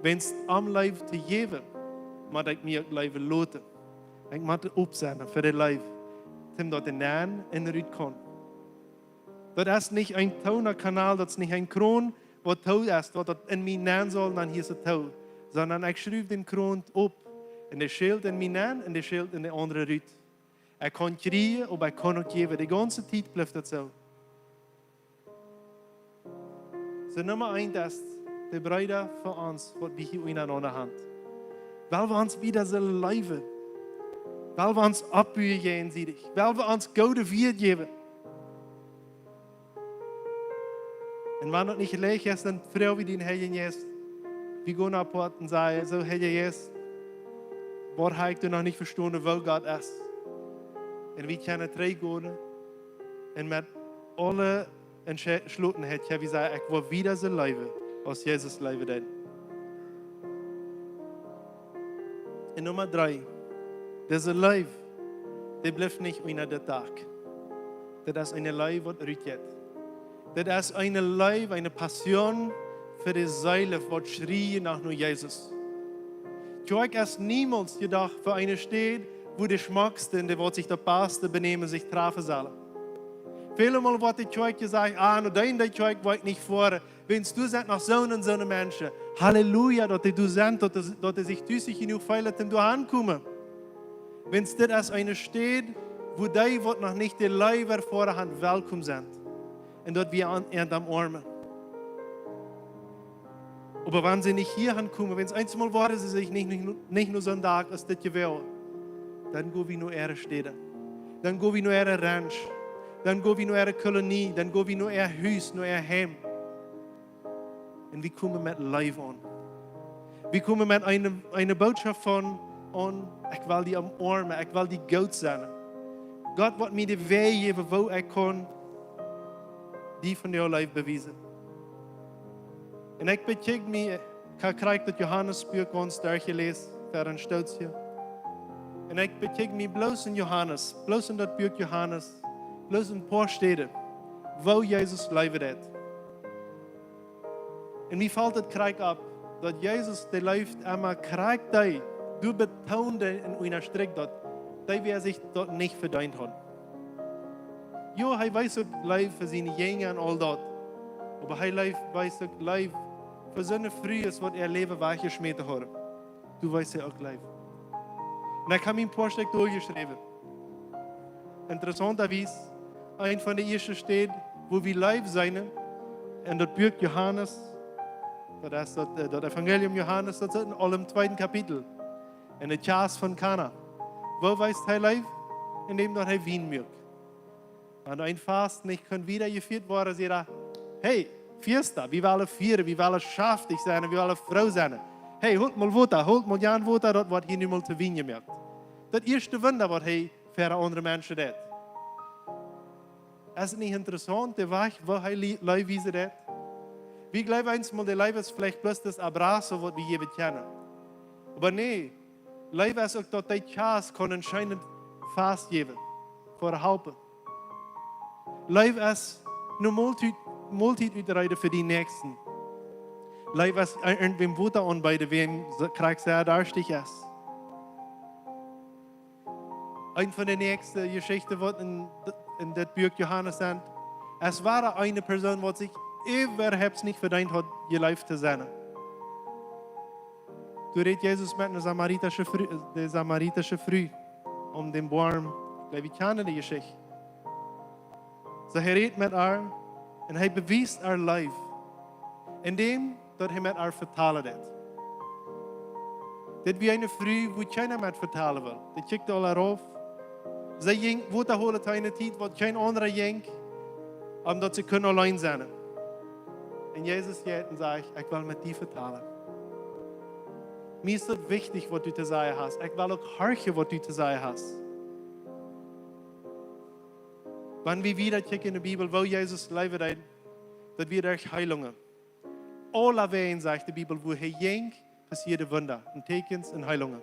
Wan et om Leew to jäwen, mott ekj mie uk leewen loten. Ekj mott opp sennen fa de Leew, daut dee nenn un rut kaun. Daut es nich een toona Kanal, daut es nich een Kron, waut too es, daut daut en mie nenn saul, dan hia es et too. Sonda ekj schruw dän Kron opp, un dee schilt en mie nenn, un dee schilt en de aundre rut. Ekj kaun kjrieen, oba ekj kaun uk jäwen. De gaunze Tiet blift daut soo. Soo, Numma eent es, de Breeda fa ons, waut wie hia unjarenaunda han. Well wie ons wieda soo leewen. Well wie ons oppbuen jäajensiedich. Well wie ons goode Wieed jäwen. Un wan daut nich leicht es, dan froag wie dän Heiljen Jeist. Wie gonen apoat un sajen, soo, Heilja Jeist, waut hab ekj doa noch nich vestonen, woo Gott es? Un wie kjennen trigjgonen un met aule Entschlossenheit, jo, wie sajen, ekj well wieda soo leewen, aus Jesus leewen deed. Un Numma dree, dise Leew, dee blift nich unja de Dakj. Daut es eene Leew, waut rutjeit. Daut es eene Leew, eene Passion fa de Seelen, waut schrieen no, no Jesus. Kjoakj es niemols jedocht fa eene Städ, wua de Schmockste un dee, waut sikj daut baste benämen, sikj trafen sellen. Väle Mol woat de Kjoakj jesajcht, ah, no dee, dee Kjoakj woa ekj nich foaren. Wiels doa sent noch soone un soone Menschen. Halleluja, daut dee doa sent, daut dee, daut dee sikj tusich jenuach feelen, om doa aunkomen. Wiels dit es eene Städ, wua dee, waut noch nich de Leew erfoaren han, welkom sent. Un daut wie an, an omoarmen. Oba wan see nich hia aunkomen, wan eemol woaren see sikj nich, nich, nich no soon Dakj aus dit jewält, dan go wie no äare Städ. Dan go wie no äare Ranch. Dan go wie no äare Kolonie. Dan go wie no äa Hus, no äa Heim. Un wie komen met Leew aun. Wie komen met eene, eene Botschaft von, aun, ekj well die omoarmen, ekj well die goot sennen. Gott woat mie de Wajch jäwen, woo ekj kaun die von de Leew bewiesen. Un ekj bekjikj mie, ekj hab krakjt daut Johanes Buak gaunz derchjeläst, ver een Stootje. Un ekj bekjikj mie bloos en Johanes, bloos en daut Buak Johanes, bloos een poa Städen, woo Jesus leewen deed. Un mie felt daut krakjt opp, daut Jesus, dee leeft emma krakjt dee, dee betoont un unjastrikjt daut, dee wäa sikj daut nich vedeent haud. Jo, hee wees uk Leew fa siene Jinja un aul daut. Oba hee leew, wees uk Leew fa soone Frues, waut äa Läwen wajchjeschmäten hauden. Doa wees hee uk Leew. Un ekj hab mie een poa Stekj doljeschräwen. Interessauntawies, een von de ieeschte Städen, wua wie Leew seenen, en daut Buak Johanes, daut es daut, äh, daut Evangelium Johanes, daut es en aul em tweeden Kapitel, en de Kjast von Kana. Woo wees hee Leew? Endäm daut hee Wien muak. Wan een Fast nich kunn wiedajefieet woaren, säd hee: "Hey, Fiesta, wie wellen fieren, wie wellen schaftich sennen, wie wellen froo sennen. Hey, holt mol Wota, holt mol jan Wota, daut woat hia nu mol to Wien jemoakt." Daut ieeschte Wunda, waut hee ver aundre Menschen deed. Es daut nich interessaunt, de Wajch, woo hee Lie-, Leew wiesen deed? Wie jleewen eemol, de Leew es veleicht bloos daut Abrazo, waut wie jäwen kjennen. Oba nä, Leew es uk daut dee Kjast kaun een scheenet Fast jäwen, fa halpen. Leew es ne Moltiet, Moltiet utreeden fa dän Näakjsten. Leew es irjentwäm Wota aunbeeden, wäa krakjt sea darstich es. Een von de näakjste Jeschichten, waut en, en daut Buak Johanes sent, es wia eene Persoon, waut sikj äwahaupt nich vedeent haud, jeleeft to sennen. Doa rät Jesus met eene samaritische Fru, de samaritische Fru, om dän Boom, jleew ekj, kjanen de Jeschicht. Soo, hee rät met äa un hee bewiest äa Leew, endäm daut hee met äa vetalen deed. Dit wia eene Fru, wua kjeena met vetalen wull. Dee kjikjt aul rauf. See jinkj Wota holen to eene Tiet, waut kjeen aundra jinkj, om daut see kunn auleen sennen. Un Jesus jeit un sajcht: "Ekj well met die vetalen. Mie es daut wichtich, waut du to sajen hast. Ekj well uk horchen, waut du to sajen hast." Wan wie wieda kjikjen en de Bibel, woo Jesus leewen deed, daut wia derch Heilungen. Aulawäajen, sajcht de Bibel, wua hee jinkj, passieeden Wunda un Tieekjens un Heilungen.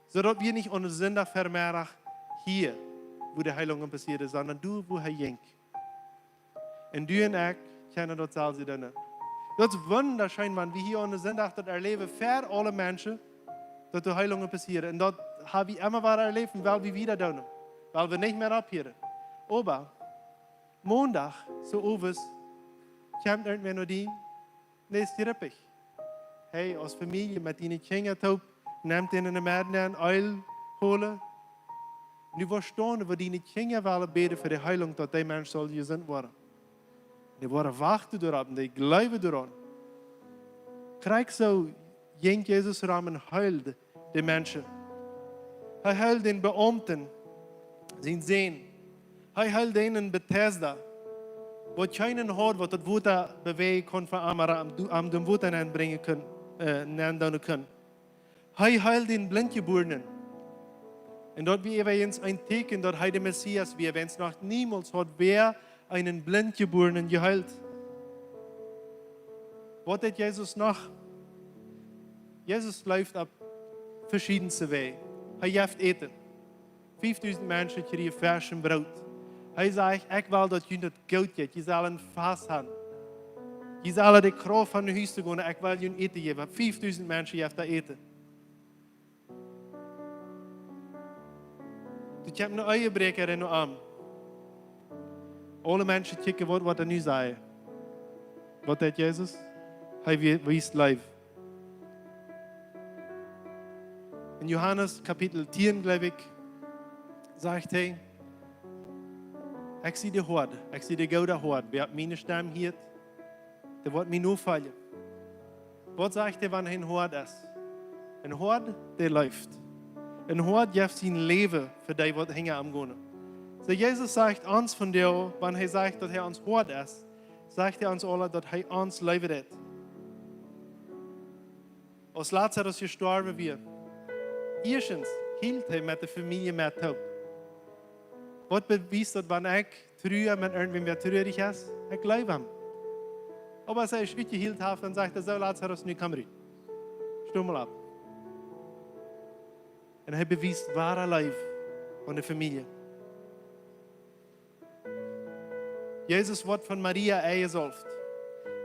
Soo daut wia nich aun Sindach Vemeddach hia, wua de Heilungen passieeden, sonda doa, wua hee jinkj. Un du un ekj kjennen daut selfst doonen. Daut es wundascheen, wan wie hia aun Sindach daut erläwen, ver aule Menschen, daut doa Heilungen passieeden. Un daut hab wie emma wada erläft un well wie wieda doonen. Well wie nich mea opphieren. Oba Mondach, soo owes, kjemt irjentwäa no die, dee es jrippich. Hee, aus Famielje met diene Kjinja toop, nemt dän en de Medden en, Eelj holen. Nu woascht stonen, woo diene Kjinja wellen bäden fa de Heilung, daut dee Mensch saul jesunt woaren. Dee woaren wachten doaropp un dee jleewen doaraun. Krakjt soo jinkj Jesus rom un heeld de Menschen. Hee heeld dän Beaumten sien Sän. Hee heeld dän en Betesda, waut kjeenen haud, waut daut Wota bewäajen kunn, fa am, am, am daut Wota nenbrinjen kunn, äh, nendoonen kunn. Hee heeld dän Blindjebuarnen. Un daut wia äwajens een Tieekjen, daut hee de Messias wia, wiels noch niemols haud wäa eenen Blindjebuarnen jeheelt. Waut deed Jesus noch? Jesus leeft opp veschiedenste Wäaj. Hee jeft Äten. Fiefdusent Menschen kjrieen Fleesch un Broot. Hee sajcht: "Ekj well, daut junt daut goot jeit. Jie sellen Fast haben. Jie sellen de Krauft haben no Hus to gonen. Ekj well junt Äten jäwen." Fiefdusent Menschen jeft hee Äten. Doa kjemt een Ehebräakja en no am. Aule Menschen kjikjen, waut, waut hee nu säd. Waut deed Jesus? Hee wie-, wiest Leew. En Johanes Kapitel tieen, jleew ekj, sajcht hee: "Ekj sie de Hoad, ekj sie de goode Hoad. Wäa miene Stemm hieet, dee woat mie nofoljen." Waut sajcht hee, wan hee een Hoad es? Een Hoad, dee leeft. Een Hoad jeft sien Läwen fa dee, waut hinja am gonen. Soo, Jesus sajcht ons vondoag, wan hee sajcht, daut hee ons Hoad es, sajcht hee ons uk, daut hee ons leewen deed. Aus Lazarus jestorwen wia, ieeschtens hilt hee met de Famielje met toop. Waut bewiest daut, wan ekj trua met irjentwäm, wäa truarich es? Ekj leew am. Oba aus hee sikj utjeheelt haft, dan sajcht hee: "Soo, Lazarus, nu komm rut. Sto mol opp." Un hee bewiest woare Leew aun de Famielje. Jesus woat von Maria enjesaulft.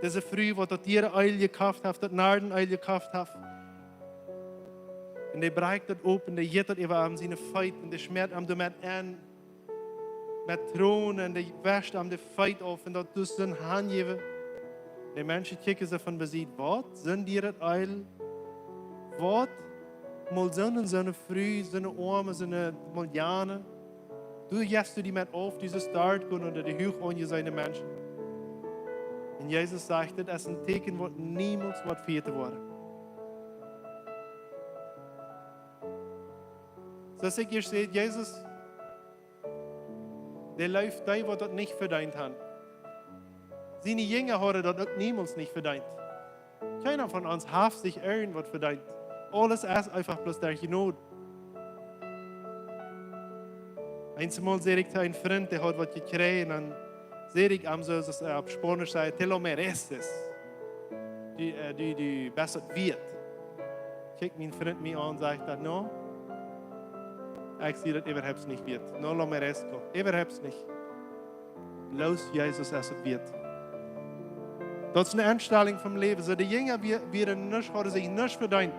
Dise Fru, waut daut diere Eelj jekoft haft, daut Nardeneelj jekoft haft. Un dee brakjt daut op un dee jeit daut äwa am siene Feet un dee schmäat am doamet aun, met Tronen, un dee wescht am de Feet auf un daut deit hee hanjäwen. De Menschen kjikjen soo von besied: "Waut? Sien dee daut Eelj? Waut? Mol soone, soone Fru, soone Oame, soone Maljane. Du jefst die met auf, dise Staut gonen unja de huach aunjeseene Menschen." Un Jesus sajcht: "Dit es een Tieekjen, waut niemols woat vejäten woaren." Soo aus ekj ieescht säd, Jesus, dee leeft dee, waut daut nich vedeent han. Siene Jinja hauden daut uk niemols nich vedeent. Kjeena von ons haft sikj irjent waut vedeent. Aules es eefach bloos derch Jnod. Eemol säd ekj to een Frint, dee haud waut jekjräajen, un dan säd ekj am soo, soo aus hee opp Spaunisch säd: "Te lo mereces." Du, äh, du, du best daut wieet. Kjikjt mien Frint mie aun, sajcht daut: "No, ekj sie daut äwahaupt nich wieet. No lo merezco. Äwahaupt nich." Bloos Jesus es daut wieet. Daut es eene Enstalunk vom Läwen. Soo, de Jinja wie-, wieren nuscht, hauden sikj nuscht vedeent.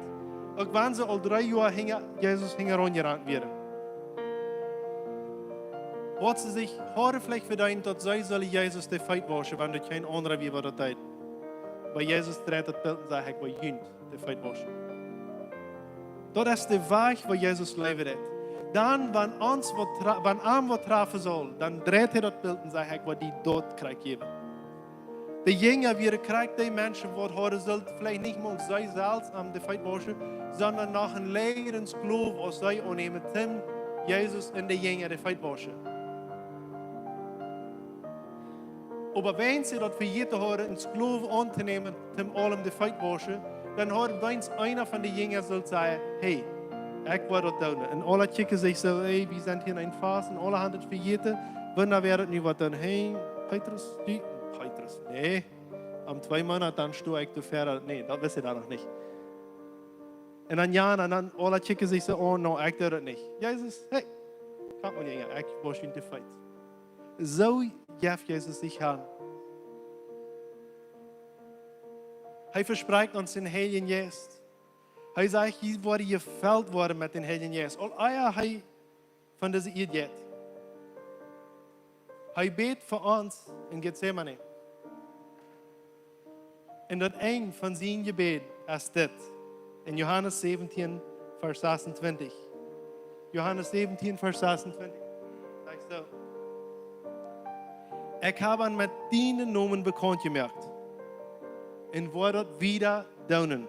Uk wan see aul dree Joa hinja Jesus hinjaraun jerant wieren. Waut see sikj hauden veleicht vedeent, daut see sullen Jesus de Feet wauschen, wan doa kjeen aundra wia, waut daut deed. Oba Jesus dreit daut Bilt un sajcht: "Ekj woa junt de Feet wauschen." Daut es de Wajch, woo Jesus läwen deit. Dan, wan ons waut tra-, wan am waut trafen saul, dan dreit hee daut Bilt un sajcht: "Ekj woa die daut krakjt jäwen." De Jinja wieren krakjt dee Menschen, waut hauden sullt veleicht nich mol see selfst am de Feet wauschen, sonda noch een läajren Sklow aus see aunnämen, toom Jesus un de Jinja de Feet wauschen. Oba wan see daut vejäten hauden, een Sklow auntonämen, toom aulem de Feet wauschen, dan haud weens eena von de Jinja sullt sajen: "Hey, ekj woa daut doonen." Un aule kjikjen sikj soo: "Hey, wie sent hia en een Fast un aule han daut vejäten. Wunda, wäa daut nu woat doonen? Hey, Petrus, du, Petrus, nä. Om twee Moonat dan sto ekj doa fäa, nä, daut wist hee dan noch nich." Un dan jo, un dan aule kjikjen sikj soo: "Oh, no, ekj doo daut nich." Jesus: "Hey, komm mol, Jinja, ekj woa junt de Feet." Soo jeft Jesus sikj han. Hee vesprakjt ons dän Heiljen Jeist. Hee sajcht: "Jie woaren jefelt woaren met dän Heiljen Jeist." Aul ea hee von dise Ieed jeit. Hee bät fa ons en Getsemane. Un daut Enj von sien Jebäd es dit. En Johanes säwentieen, Varsch sasuntwintich. Johanes säwentieen, Varsch sasuntwintich. Sajcht soo: "Ekj hab an met dienen Nomen bekaunt jemoakt un woa daut wieda doonen,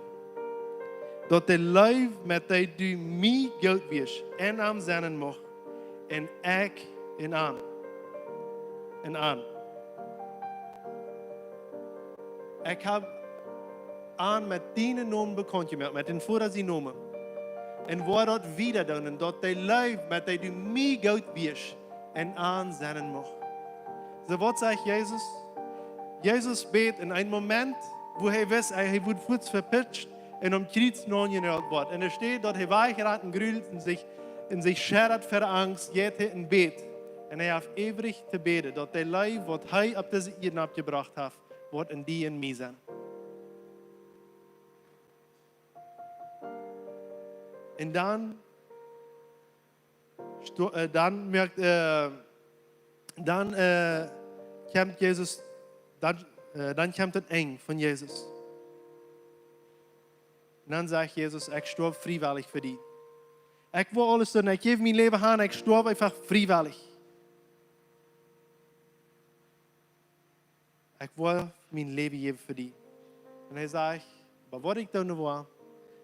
daut de Leew, met dee du mie goot wieescht, en an sennen mucht, un ekj en an." En an. "Ekj hab an met dienen Nomen bekaunt jemoakt", met dän Voda sienen Nomen, "un woa daut wieda doonen, daut de Leew, met dee du mie goot wieescht, en an sennen mucht." Soo, waut sajcht Jesus? Jesus bät en een Moment, wua hee wist, hee, hee woat fuaz vepitscht un aum Kjriez naunjenoagelt woaren. Un doa steit, daut hee wajchrant un grult un sikj, un sikj scheddat ver Angst, jeit hee un bät. Un hee haft äwrich to bäden, daut de Leew, waut hee opp dise Ieed aufjebrocht haft, woat en die un mie sennen. Un dan sto-, äh, dan moakt, äh, dan, äh, kjemt Jesus, dan, äh, dan kjemt daut Enj von Jesus. Un dan sajcht Jesus: "Ekj stoaw friewellich fa die. Ekj woa aules doonen. Ekj jäw mien Läwen han, ekj stoaw eefach friewellich. Ekj woa mien Läwen jäwen fa die." Un hee sajcht: "Oba waut ekj doonen woa,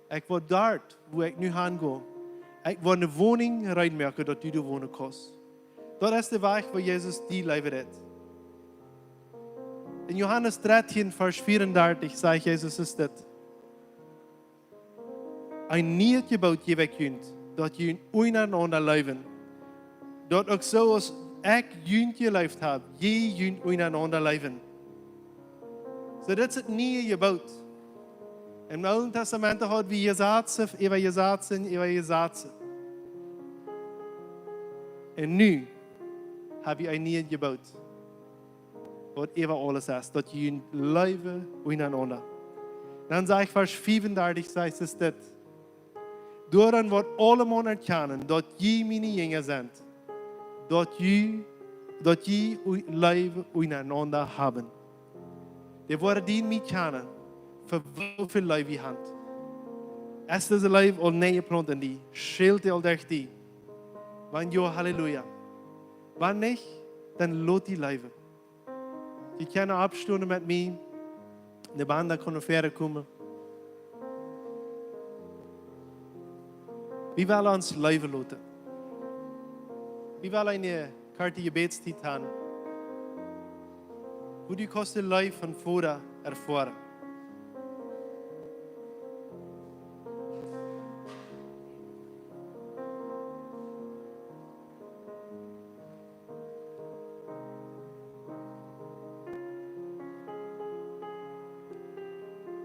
ekj woa doa, wua ekj nu han go, ekj woa eene Woninj reed moaken, daut du doa wonen kaust." Daut es de Wajch, woo Jesus die leewen deit. En Johanes dartieen, Varsch veeaundartich, sajcht Jesus es dit: "Een niet Jeboot jäw ekj junt, daut jie junt unjarenaunda leewen. Daut uk soo aus ekj junt jeleeft hab, jie junt unjarenaunda leewen." Soo, dit es daut niee Jeboot. Em Oolen Testament haud wie Jesazen äwa Jesazen äwa Jesazen. Un nu hab wie een nieet Jeboot, waut äwa aules es, daut jie junt leewen unjarenaunda. Dan sajcht Varsch fiefundartich, sajcht et dit: Doaraun woat aulemaun erkjanen, daut jie miene Jinja sent, daut jie, daut jie u-, Leew unjarenaunda haben. Dee woaren die nich kjanen, fa woo väl Leew jie haben. Es dise Leew aul nenjeplaunt en die? Schilt dee aul derch die? Wan jo, Halleluja. Wan nich, dan lot die leewen. Jie kjennen oppstonen met mie. De Band kaun no väaren komen. Wie wellen ons leewen loten. Wie wellen eene korte Jebädstiet haben, wua du kaust de Leew vom Voda erfoaren.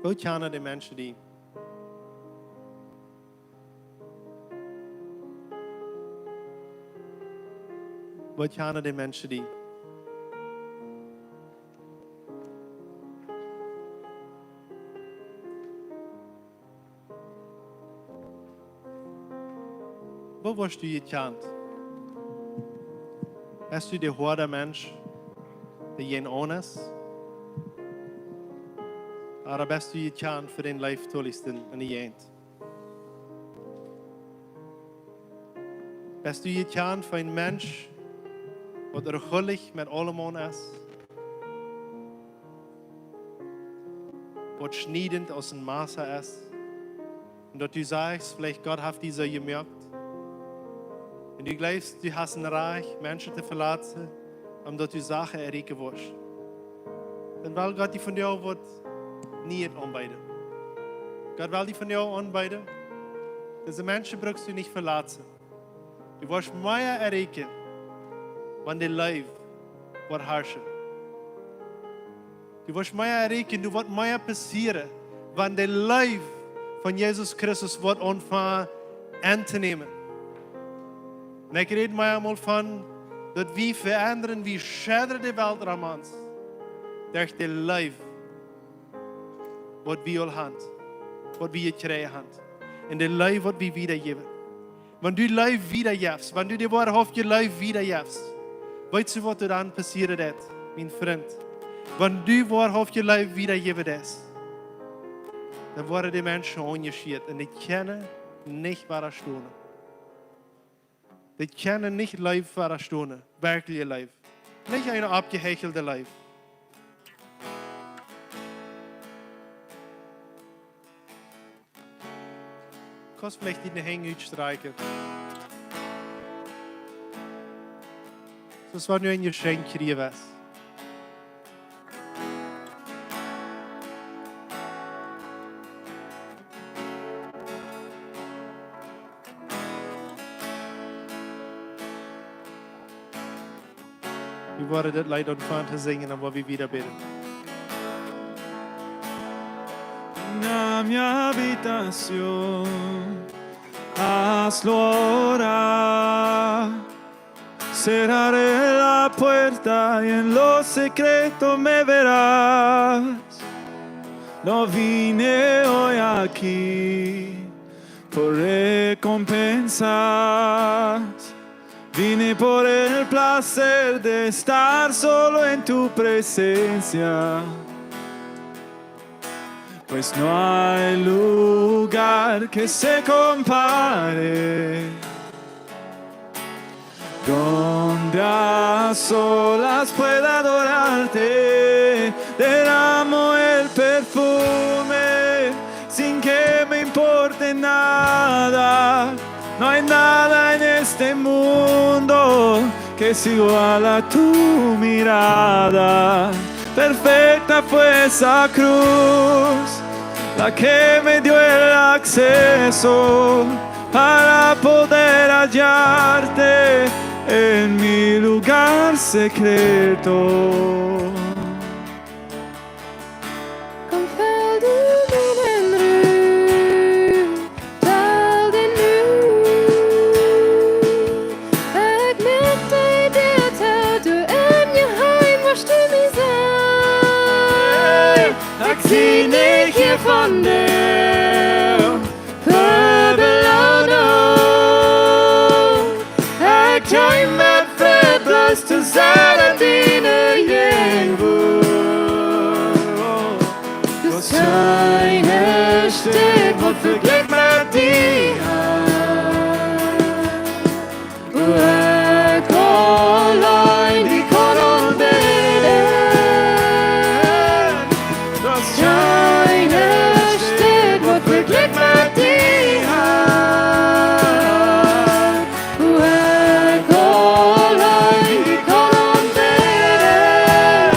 Woo kjanen de Menschen die? Woo kjanen de Menschen die? Woo woascht du jekjant? Best du de hoada Mensch, dee jeen aundasch? Ooda best du jekjant fa dän Leeftolichsten en de Jäajent? Best du jekjant fa een Mensch, waut erhullich met aulemaun es? Waut schniedent aus een Massa es? Un daut du sajchst, veleicht Gott haft die soo jemoakt. Un du jleefst, du hast een Rajcht, Menschen to veletzen, om daut du Sachen erreichen woascht. Dan well Gott die vondoag waut Nieet aunbeeden. Gott well die vondoag aunbeeden. Dise Menschen brukst du nich veletzen. Du woascht mea erreichen, wan de Leew woat harschen. Du woascht mea erreichen, doa woat mea passieren, wan de Leew von Jesus Christus woat aunfangen auntonämen. Un ekj räd mea mol von, daut wie veendren, wie schedren de Welt rom ons derch de Leew, waut wie aul haben, waut wie jekjräajen haben. Un de Leew, waut wie wiedajäwen. Wan du Leew wiedajefst, wan du de woarhauftje Leew wiedajefst, weetst du, waut doa dan passieren woat, mien Frint? Wan du woarhauftje Leew wiedajäwen deist, dan woaren de Menschen aunjeschieet un dee kjennen nich wadastonen. Dee kjennen nich Leew wadastonen, werkjliche Leew. Nich eene oppjehechelde Leew. Kaust veleicht diene Henj utstrakjen. Soo aus wan du een Jeschenkj kjrieen wurscht. Wie woaren dit Leet aunfangen to sinjen, dan woa wie wieda bäden. Llena mi habitación, hazlo ahora. Cerraré la puerta y en lo secreto me verás. No vine hoy aquí por recompensas. Vine por el placer de estar solo en tu presencia. Pues no hay lugar que se compare, donde a solas pueda adorarte. Derramo el perfume sin que me importe nada. No hay nada en este mundo que se iguala a tu mirada. Perfecta fue esa cruz, la que me dio el acceso para poder hallarte en mi lugar secreto. to sennen diene Jäajenwuat. Daut es kjeene Städ, waut vejlikjt met die Heim. Wua ekj auleen die kaun aunbäden. Daut es kjeene Städ, waut vejlikjt met die Heim. Wua ekj auleen die kaun aunbäden.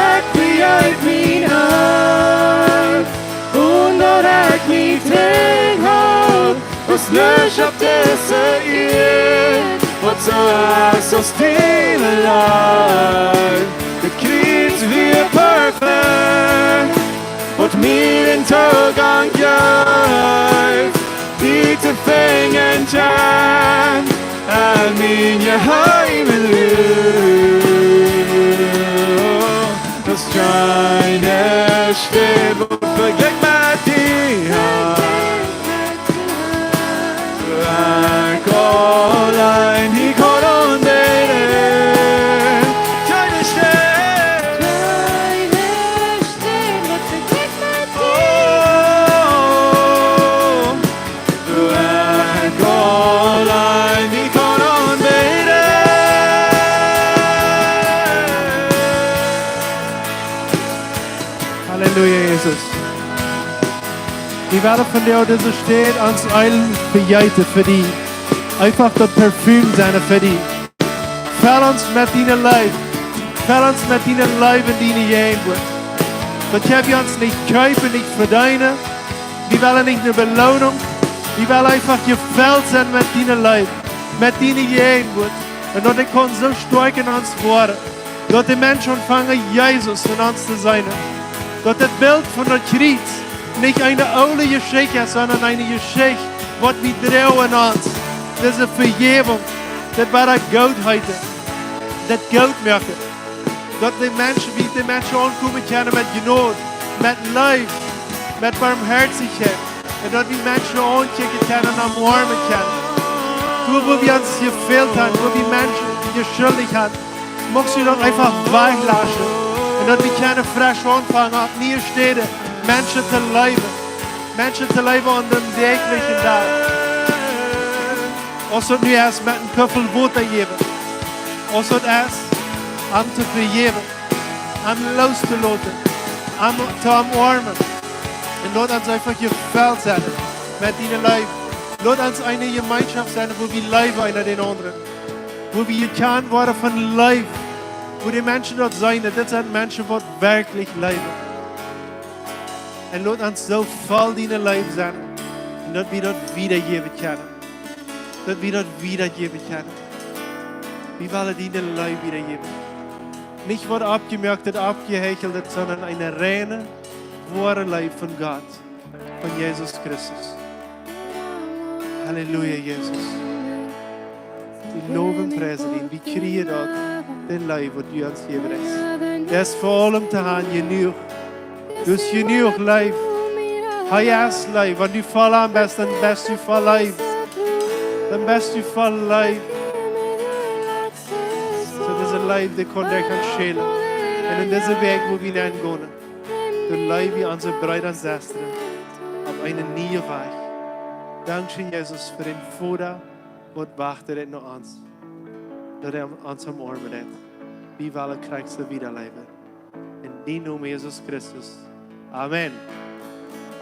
Ekj vejät mien Haunt, un daut ekj mie trigjhoolen, es nuscht opp dise Ieed, waut soo es aus diene Leew. Daut Kjriez wia perfekt, waut mie dän Toogank jeef, die to finjen, en miene Heimat. Daut es kjeene Städ, waut vejlikjt met die Heim. Wua ekj auleen die kaun aunbäden. Kjeene Städ. Oh. Wua ekj auleen die kaun aunbäden. Halleluja, Jesus. Wie wellen vondoag dise Städ ons eelen vejeeten fa die. Eefach daut Parfüm sennen fa die. Fell ons met diene Leew. Fell ons met diene Leew en diene Jäajenwuat. Daut kjenn wie ons nich kjeepen, nich vedeenen. Wie wellen nich eene Beloonunk. Wie wellen eefach jefelt sennen met diene Leew, met diene Jäajenwuat. Un daut kaun soo stoakj en ons woaren, daut de Menschen aunfangen, Jesus en ons to seenen. Daut daut Bilt von daut Kjriez nich eene oole Jeschicht es, sonda eene Jeschicht, waut wie droagen en ons. Dise Vejäwunk, daut wada goot heeten, daut goot moaken. Daut de Menschen, wie de Menschen aunkomen kjennen met Jnod, met Leew, met Barmhoatichkjeit. Un daut wie Menschen aunkjikjen kjennen un omoarmen kjennen. Doa, wua wie ons jefält haben, wua wie Menschen jeschuldicht haben, mucht du daut eefach wajchlaschen. Un daut wie kjennen fresch aunfangen, opp niee Städen Menschen to leewen. Menschen to leewen aun dän däajlichen Dach. Aus daut nu es met een Kuffel Wota jäwen. Aus daut es, am to vejäwen, am loostoloten, am to omoarmen. Un lot ons eefach jefelt sennen met diene Leew. Lot ons eene Jemeenschoft sennen, wua wie leewen eena dän aundren. Wua wie jekjant woaren von Leew. Wua de Menschen daut seenen, dit sent Menschen, waut werkjlich leewen. Un lot ons soo voll diene Leew sennen. Un daut wie daut wiedajäwen kjennen. Daut wie daut wiedajäwen kjennen. Wie wellen diene Leew wiedajäwen. Nich waut aufjemoakt, aufjeheichelt, sonda eene reine, woare Leew von Gott, von Jesus Christus. Halleluja, Jesus. Wie lowen un priesen die. Wie kjrieen daut, dän Leew, waut du ons jäwen deist. Daut es fa aulem to haben jenuach. Du hast jenuach Leew. Hee es Leew. Wan du voll aun best, dan best du voll Leew. Dan best du voll Leew. Soo dise Leew, dee kaun die aunschälen. Un en dise Wäakj, wua wie nenn gonen, dan leew wie onse Breeda un Sestren opp eenen nieen Wajch. Dankscheen, Jesus, fa dän Voda, waut wajcht no ons. Daut hee ons omoarmen deed. Wie wellen Christus wieda leewen. En dien Nomen, Jesus Christus. Amen.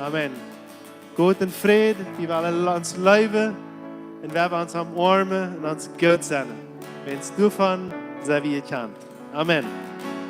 Amen. Go en Fräd, wie wellen ons leewen un wie wellen ons omoarmen un ons goot sennen. Wiels doavon sent wie jekjant. Amen.